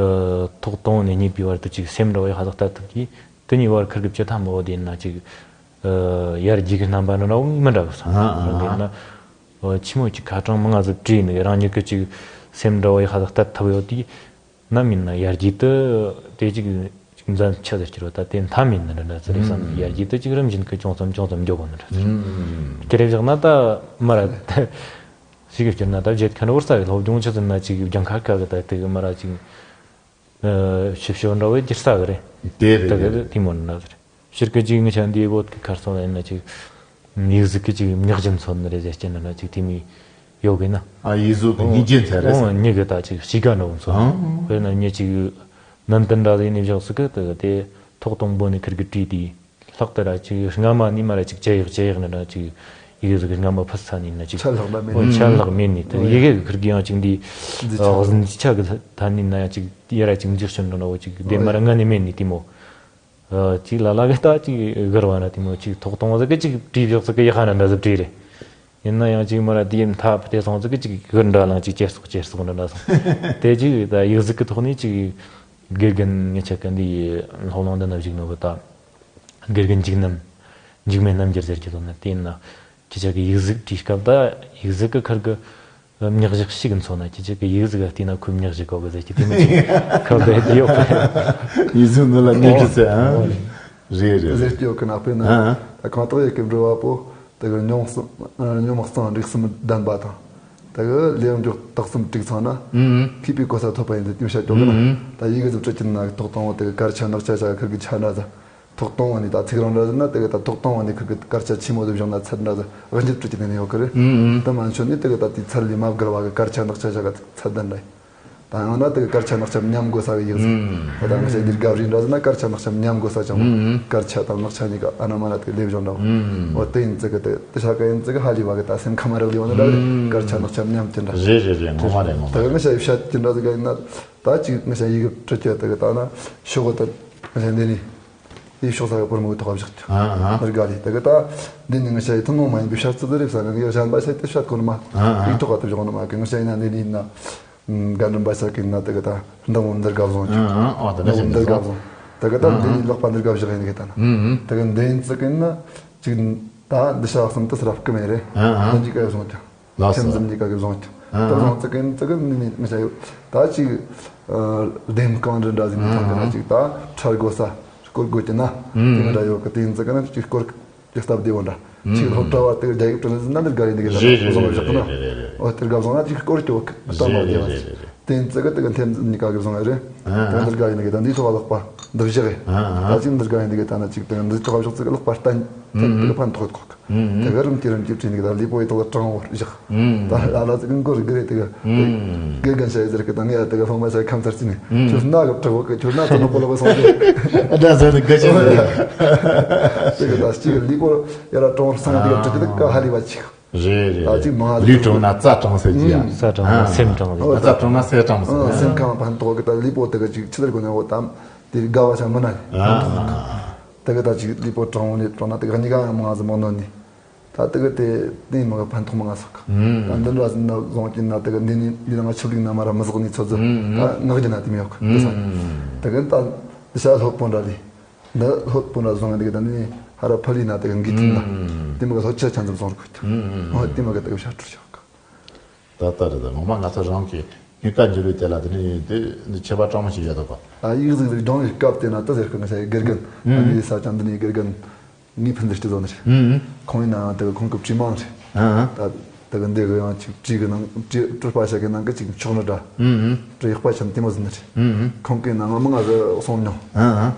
ཐོག་དང་པོ་ནས་གཉིས་པའི་བར་དུ་ཅིག་སེམས་འདྲ་བ་ཡི་ཧ་ཟག་ལྟ་ཐུབ་ཀྱི། དེ་གཉིས་བར་ཁིར་གི་བཅུ་ཐམ་པ་འོ་དེ་ན་ཅིག་ཨ་ཡར་རྒྱས་ཀྱི་རྣམ་པ་འདྲ་བོ་མི་འདྲ་བ་སོང་། ཨ་ཨ། འོ་དེ་ན་ཨ་ཆི་མོ་ཅིག་ཁ་གྲངས་མང་ང་ཟིག་བྲིས་ནས་རང་ཉིད་ཀྱི་ཅིག་སེམས་འདྲ་བ་ཡི་ཧ་ཟག་ལྟ་ཐུབ་ཡོད་དུས་ནམ་ཡིན་ན་ཡར་རྒྱས་དུ་དེ་ཅིག་ འཛམ་ཆ་ཟེར་གྱི་རོ། ད་དེ་མཐའ་མེད་ནི་འདྲ་འདྲ་ཟེར་རེད་བསམ། ཡར་རྒྱས་དུ་ཅིག་རིམ་བཞིན་གི་ཅུང་ཙམ་ཅུང་ཙམ་མགྱོགས་གོ་ནི་འདྲ་ཟེར། དེ་རེད་བཞག་ན་ད་མ་ར་ཞིག་གི་སྤྱིར་ན་ད་བརྗེད་མཁན་བོར་ས་གི་སློབ་སྦྱོང་ཆ་ཟིན་ན་ཅིག་སྦྱང་ཁ་དཀའ་གི། ད་དེ་གི་མ་ར་ཅིག་ཞིབ་ཞིབ་འདྲ་བོ་བསྒྱུར་ས་གི་རེད། དེ་རེད། ད་དེ་གི་རེད། དེ་མོ་ནི་འདྲ་ཟེར། ཕྱིར་སྐད་ཅིག་ངི་ཆ་འདིའི་བོད་ཀྱི་ཁར་སོང་ལ་ཡིན་ན་ཅིག་ཡིག་གཟུགས་ཀྱི་ཅིག་མྱག་རྒྱུ་མཚོན་ནི་རེད་ཟེར་གྱི་ན་ན་ཅིག་དེ་མི་ཡོད་གི་ན། ཨ། ཡིག་གཟུགས་ཀྱི་མྱིག་རྒྱུ་མཚན་རེད། ཨོ་མྱིག་གི་ད་ཅིག་ཤེལ་དཀར་འདྲ་བོ་མཚོན། ཨང་། དཔེར་ན་མྱི་ཅིག་ནན་ཏན་འདྲ་ཟིག་ནས་བཞག་སུ་གི་དེ་དེ་ཐོག་དང་པོ་ནས་ཁིར་གི་བྲིས་དེ་ལྷག་ཏུ་ར་ཅིག་སྔ་མ་ནས་མ་ར་ཅིག་ཅ་ཡག་ཅ་ཡག་ནི་ར་ཅིག་ཡིག་གཟུགས་སྔ་མ་ཕུད་ས་ནས་ན་ཅིག་ཆད་ལྷག་མ་མེད་ཨོ་ནས་ཆད་ལྷག་མེད་ནས་དེ་ཡི་གེ་ཁིར་གི་ཡང་ཅིག་འདི་འཛི་ཆ་གཟིན་ཆ་གི་ཐ་ནས་ན་ཡང་ཅིག་ཡ་ར་ཅིག་འཇིག་ཤིན་འགྲོ་འདྲ་བོ་ཅིག་དེ་མ་ར་ང་ནས་མེད་ནས་དེ་མོ། ཨ། ཅིག་ལ་ལ་གི་ད་ཅིག་གིར་བ་ན་དེ་མོ་ཅིག་ཐོག་གཏོང་བ་ཟིག་གི་ཅིག་བྲིས་བཞག་ཟིག་གི་ཡི་ཧ་ན་འདྲ་ཟིག་བྲིས་རེད། ཡིན་ན་ཡང་ཅིག་མ་ར་དེའི་མཐའ་བུད་དེ་སོང་ཟིག་གི་ཅིག་གིར་འདྲ་ལང་ཅིག་ཅེར་སོག་ཅེར་སོག་འདྲ་འདྲ་སོང་། དེ་ཅིག་ད་ཡིག་གཟུགས་གི་ཐོག་ནས་ཅིག་དགེ་རྒན་ངེད་ཆ་གི་འདི་སློབ་གླིང་འདི་ན་བཞུགས་ནོ་གི་ད་དགེ་རྒན་འཇིགས་རྣམ་འཇིགས་མེད་རྣམ་རྒྱལ་ཟེར་གྱི་འདུག་ན། དེ་ཡིན་ན་ཁྱེད་ཅག་གི་ཡིག་གཟུགས་བྲིས་སྐབས་ད་ཡིག་གཟུགས་གི་ཁར་གི་མྱག་བཞག་ཞིག་མཚོན་ན་ཁྱེད་ཅག་གི་ཡིག་གཟུགས་ལ་བལྟས་ན་ཁོས་མྱག་བཞག་གོ་གི་ཟེར་གྱི་དེ་མི་ཅིག་ཁ་བརྡ་དེ་ཡོད་པས། ཡིག་གཟུགས་ནི་ལ་ནི་འདྲི་ཟེར། ཨང་། རེད་རེད་ཟེར་རེད། གྱི་ཡོད་གི་ན། དཔེར་ན་ཨ་ཨ། ད་གང་ལྟར་ཡོད་གི་འགྲོ་བ་པོ་དེ་གི་སྙོམས་སུ་སྙོམས་གསང་འགྲིག་གསུམ་ལྡན་པ་དང་། དེ་གི་ལས་འཇོག་དག་གསུམ་འགྲིག་ཚང་ན་ཨུམ། མཁས་པའི་གོ་ས་ཐོབ་པ་ཡིན་ཟེར་དེ་བཤད་ཀྱོག་གི་ན། ཨུམ། ད་ཡིག་གཟུགས་བྲི་གྱིན་ན་ཐོག་དང་པོ་དེ་གི་དཀར་ཆ་ནག་ཆ་བྱ་ཁུར་གི་ཆ་འདྲ་ཟེར། ཐོག་དང་པོ་ནས་ད་ཚིག་རིང་འདྲ་ཟེར་ན་དེ་གི་ད་ཐོག་དང་པོ་ནས་ཁུར་གི་དཀར་ཆ་ཆེན་མོ་དེ་བཞག་ན་ཚད་འདྲ་ཟེར་དབྱེ་འབྱེད་བྲི་གྱིན་ནས་ཡོད་གི་རེད། ཨུམ། དེ་མ་མཆོད་ནས་དེ་གི་ད་དེའི་ཚད་ལས་མ་བརྒལ་བ་གི་དཀར་ཆ་ནག་ཆ་བྱ་གི་ཚད་ལྡན་རེད། ད་ཡང་ན་དེ་གི་དཀར་ཆ་ནག་ཆ་མཉམ་དགོས་ས་གི་ཡིག་ཟེར། ཨུམ། ད་ད་ང་ཆ་འདིར་དགའ་བྲིས་འདྲ་ཟེར་ན་དཀར་ཆ་ནག་ཆ་མཉམ་དགོས་ས་ཅང་། ཨུམ། དཀར་ཆ་དང་ནག་ཆ་གཉིས་ཀ་ཨ་ན་མ་ན་དེ་གི་ལེབ་བཞག་འདྲ་བོ། ཨུམ། འོ་དེ་ཡིན་ཙི་གི་དེ་དེ་ཤ་ཀ་ཡིན་ཙི་གི་ཧ་ལས་བ་གི་ད་སེམས་ཁ་མ་རག་ལས་བ་ནི་འདྲ་རེད། ཨུམ། དཀར་ཆ་ནག་ཆ་མཉམ་གྱི་འདྲ། རེད་རེད་རེད། ངོ་མ་རེད་ངོ་མ་ད་གི་རེད། ང་ཆ་ཡིག་བཤད་ཀྱི་འདྲ་ཟེར་ག་ཡིན་ན། ད་ཅིག་ང་ཆ་ཡིག་བྲི་རྒྱུ་དེ་གི་ད་ན་ཤོག་གི་ད་ང་ཆ་འདི་ནི། དེའི་ཕྱོགས་ས་གི་པུར་མོ་གི་ཐོག་བཞག་ཀྱང་། ཨ་ཨ། རི་ག་ལི་དེ་གི་ད། འདི་ནི་ང་ཆ་ཡི་ཐུན་མོང་མ་ཡིན་པའི་བཤད་ཚུལ་དེ་རེད་ས་ནི་ངས་གཞན་པ་ཤ་དེ་བཤད་གོ་ནི་མ། ཨ་ཨ། ཡིག་ཐོག་ག་དེ་བཞག་ནི་མ་གི་ང་ཆ་ཡིན་ན་འདི་ནི་ཡིན་ན། རྒན་རིམ་པ་ཤ་གི་ཡིན་ན་དེ་གི་ད་འདི་མོ་འདིར་ག་བཟུང་ཀྱང་། ཨ་ཨ། ཨ་ད་འདི་ནི་མོ་འདིར་ག་བཟུང་། དེ་གི་ད་འདི་ནི་ལག་པ་འདིར་ག་བཞག་ཡིན་གི་ད་ན། ཨ་ཨ། དེ་གི་འདི་ཡིན་ཙི་གི་ཡིན་ན། ཅིག་ད་འདི་ཤ་གསུམ་དུ་སྲབ་གི་མེད་རེད། ཨ་ཨ། འདི་ག་བཟུང་ཀྱང་། ལགས་སོ། ཁྱིམ་འཛིན་གཉིས་ཀ་གི་བཟུང་ཀྱང་། ཨ་ཨ། ད་བཟུང་ཙི་གིན་ཙི་གིན་ནི་ནི་མི་བྱ་ཡོད། ད་ཅིག་ཨ་ལྡེམ་རྐང་འདྲ་འདྲ་ཟིག་ནི་ཐང་གི་ན་ཅིག་ད་ཁྲལ་དགོས་ས་སྐོར་དགོས་ཀྱི་ན། ཨུམ། དེ་འདྲ་ཡོད་གི་དེ་ཡིན་ཙི་གིན་ཅིག་སྐོར་གྱི་སྟབས་བདེ་བོ་འདྲ། ཨུམ། ཅིག་སློབ་གྲྭ་བ་དེ་རྒྱ་ཡིག་སྤྲོད་ན་ཟིན་ན་འདིར་དགའ་ཡིན་འདི་གི་ད་རེད་རེད་བཟུང་རེད་བཞག་གི་ན། རེད་རེད་རེད། འོ་དེར་དགའ་བཟུང་ན་ཅིག་སྐོར་སྐྱོ་གི་སྟབས་མ་བདེ་བ་ཅིག། རེད་རེད་རེད། དེ་ཡིན་ཙི་གིན་དེ་གི་ཐེམ་གཉིས་ཀ་གི་བཟུང་ཡོད་རེད། ཨ་ཨ། ད་འདིར་དགའ་ཡིན་འདི་གི་ད་འདིའི་ཐོག་ལག་པ་འདི་བཞག་གི། ཨ་ཨ། ད་ཅིག་འདིར་དགའ་ཡིན་འདི་གི་ད་ན་ཅིག་དེ་འདིའི་ཐོག་བཞག་ཙི་གི་ལག་པ་བརྟན་ཐད་དེ་གི་ཕན་ཐོགས་ཐོགས། ཨུམ། དེ་ག་རིམ་གྱིས་རིམ་གྱིས་བྲིས་ནས་ད་ལུས་པོ་ཡི་ཐོག་ལ་དྲང་བོར་བཞག། ཨུམ། ད་ཨ་ལ་ཙི་གི་མགོ་རིག་གི་རེད་དེ་ག། ཨུམ། དགེ་རྒན་ཞིག་ཟེར་གི་ད་ངས་ཨ་དེ་ག་སློབ་མ་ཞིག་ཁམས་ཚར་ཅི་ནས། ཨུམ། ཁྱོད་སྣ་གི་དྲག་བོ་གི་ཁྱོད་སྣ་ཚོ་ནོ་པོ་ལོ་གི་སོང་གི། ཨ་ད་ཟེར་ནས་དགའ་ཆེ་ཟེར། དེ་ག་ད་ཅིག་ལུས་པོ་ཡ་ར་དྲང་བོར་སང་དེ་ག་བྲིས་ཏེ་ད་ག་ཧ་ལས་པ་ཅིག། རེད་རེད། ད་ཅིག་མང་ལུས་དྲང་ན་རྩ་དྲང་ཟེར་གྱི་ཡ། ཨུམ། རྩ་དྲང་ན་སེམས་དྲང་ཟེར། རྩ་དྲང་ན་སེམས་དྲང་ཟེར། ཨུམ། སེམས་ཁམས་ཕན་ཐོགས་གི་ད་ལུས་པོ་དེ་ག་ཅིག་ཆི་ལེར་གོ་ནས་འོ་དམ་དེ་དགའ་བ་ཆ་མི་ན་ནི། ཨ། དེ་གི་ད་ཅིག་ལུས་པོ་དྲང་བོ་ནས་དྲང་ན་དེ་ག་གཉིས་ཀ་ཡང་མང་ཟིག་མང་ནོ་ནི། ད་དེ་གི་དེ་དེ་མི་ག་ཕན་ཐོགས་མང་ང་སོག་གི། ཨུམ། ད་འདི་འདྲ་ཟིན་ན་བཟུང་གིན་ན་དེ་གི་འདི་ནི་འདི་ནང་ཆུ་ལུག་ན་མ་ར་མི་ཟོག་ནི་ཚོ་ཚོ། ཨུམ། ད་ངག་གི་ན་དེ་མི་ཡོད་གི། ཨུམ། དེ་གི་ད་འདི་ཤ་ལྷོད་པོ་འདྲ་ལི། འདི་ལྷོད་པོ་འདྲ་བཟུང་ཡ་དེ་གི་ད་ནི་ཧ་ར་ཕ་ལི་ན་དེ་གི་འགི་ཐིམ་ན། ཨུམ། དེ་མི་ག་ལྷོད་ཆ་ཆ་འཛམ་བཟུང་རུ་གི། ཨུམ། ཨོ་དེ་མི་ག་དེ་གི་ཤ་ཁྲུ་ཤོག་གི། ད་ལྟ་རེད། ད་ངོ་མ་ང་ཚོ་རང་གི་སྙིང་ག་འཇུ་ལུས་དེ་ལ་དེ་ནི་དེ་འདི་ཁྱད་པར་གྲངས་མང་ཞིག་ཡོད་དོ་ག། ཨ་ཡིག་གཟུགས་ཟིག་སྦྱོང་བའི་སྐབས་དེ་ན་ད་ཟེར་གི་ང་ཞ་ཡི་དགེ་རྒན་ཨ་ནི་ས་ཅང་འདི་ནི་དགེ་རྒན་ངའི་ཕན་ཚུན་སྤྱི་ཚོགས་ནི་རེད། ཁོང་ཡིན་ནའང་དེ་གི་ཁོང་གི་བྲིས་མང་རེད། ད་དེ་གི་འདི་གི་ཡང་ཅིག་བྲིས་གི་ནང་བྲིས་སྤྲུལ་པ་ཞིག་གི་ནང་གི་ཅིག་མཆོག་ནི་འདྲ། བྲིས་ཡག་པ་ཆེན་དེ་མོ་ཟིན་ནི་རེད། ཁོང་གི་ནང་མི་ང་ཟི་སོང་མྱོང་།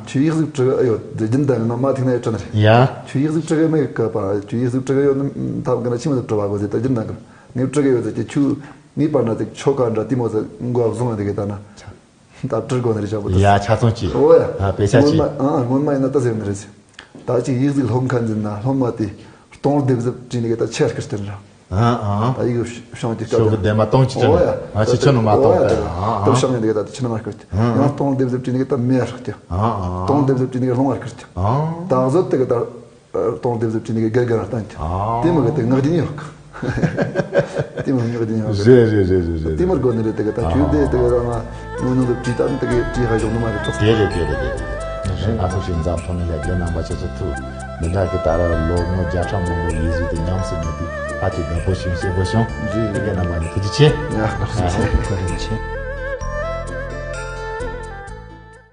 ཁྱོད་ཡིག་གཟུགས་བྲི་གི་ཨེ་ཡོད་དེ་རྒྱུན་ལྡན་གི་ནང་མ་ཐུག་ན་ཡི་བྲི་ནི་རེད། ཡ། ཁྱོད་ཡིག་གཟུགས་བྲི་གི་མེད་གི་པ། ཁྱོད་ཡིག་གཟུགས་བྲི་གི་ཡོད་ནི་ཐབས་གི་ན་ཆི་མོ་ཟིག་བྲི་བ་དགོས་ཟེར་དེ་རྒྱུན་ལྡན་གི། ངས་བྲི་གི་ཡོད་ཟེར་གྱི་ཁྱོད་ངའི་བར་ན་ཅིག་ཆོ་ག་འདྲ་དེ་མོ་ཟིག་མགོ་བཟུང་བ་དེ་གི་ད་ན། ད་བྲི་དགོས་ནི་རེད་ཞག་པོ་ད། ཡ་ཆ་ཚང་ཅི། ཨོ་ཡ། ཨ་དཔེ་ཆ་ཅི། སྔོན་མ་ཨ་སྔོན་མ་ཡིན་ན་ད་ཟེར་ནི་རེད་ཟེར། ད་ཅིག་ཡིག་གཟུགས་སློབ་མཁན་ཟིན་ན་སློབ་མ་དེ་སྟོང་སྡེབ་ཟིག་བྲིས་ནི་གི་ད་ཆེར་སྐུར་སྟེར་ར། ཨ་ཨ། ད་ཡིག་བཤང་གི་སྐབས་ཤོག་གི་ལྡན་པ་སྟོང་ཅི་ཅི་ཨོ་ཡ། ང་ཆི་ཆི་ནི་མ་ཨོ་སྟོང་ཡ། དེ་ཨ་ད་ཨ། བཤང་ནི་གི་ད་ཆི་ནི་མ་སྐུར་ཏེ། ཨ་ཨ། ཡང་སྟོང་སྡེབ་ཟིག་བྲིས་ནི་གི་ད་མེ་ཡ་སྐུར་ཏེ། ཨ་ཨ། སྟོང་སྡེབ་ཟིག་བྲིས་ནི་གི་སློང་བ་སྐུར་ཏེ། ཨ། ད་གཟོད་དེ་གི་ད། སྟོང་སྡེབ་ཟིག་བྲིས་ནི་གི་དགེ་རྒན་ལ་བསྟན་ཀྱང་། ཨ། དེ་མོ་གི་དེ་ངག་རྒྱུན་ཡོད་གི། དེ་མོ་ངག་རྒྱུན་ཡོད་གི། རེད་རེད་རེད་རེད་རེད། དེ་མོ་དགོས་ནི་རེད། དེ་གི་ད་ཨ། ཁྱོད་དེ་དེ་གི་རང་ང་ངོ་ནོ་དེ་བྲིས་ད་ནི་དེ་གི་བྲིས་ཧ་ཞོག་ནི་མ་རེད་ཙོག། དེ་རེད་དེ་རེད་དེ་རེད། ང་ཚོ་ཞིག་འཛམ་ཐོག་ནས་ལས་དེ་རྣམ་པ་ཆེ་ཚོ་ཐུག་མི་འདྲ་གི་ད་ར་ལོ་ངོ་བརྒྱ་ཕྲག་མང་པོ་ཡིག་གཟུགས་དེ་ཉམས་སུ་མེད་དུས་ཧ་ཅང་དགའ་པོ་བྱུང་སྐྱིད་པོ་བྱུང་། རེད། དེ་གི་རྣམ་པ་ནི་ཐུགས་རྗེ་ཆེ། ཡ་ཐུགས་རྗེ་ཆེ། ཐུགས་རྗེ་ཆེ།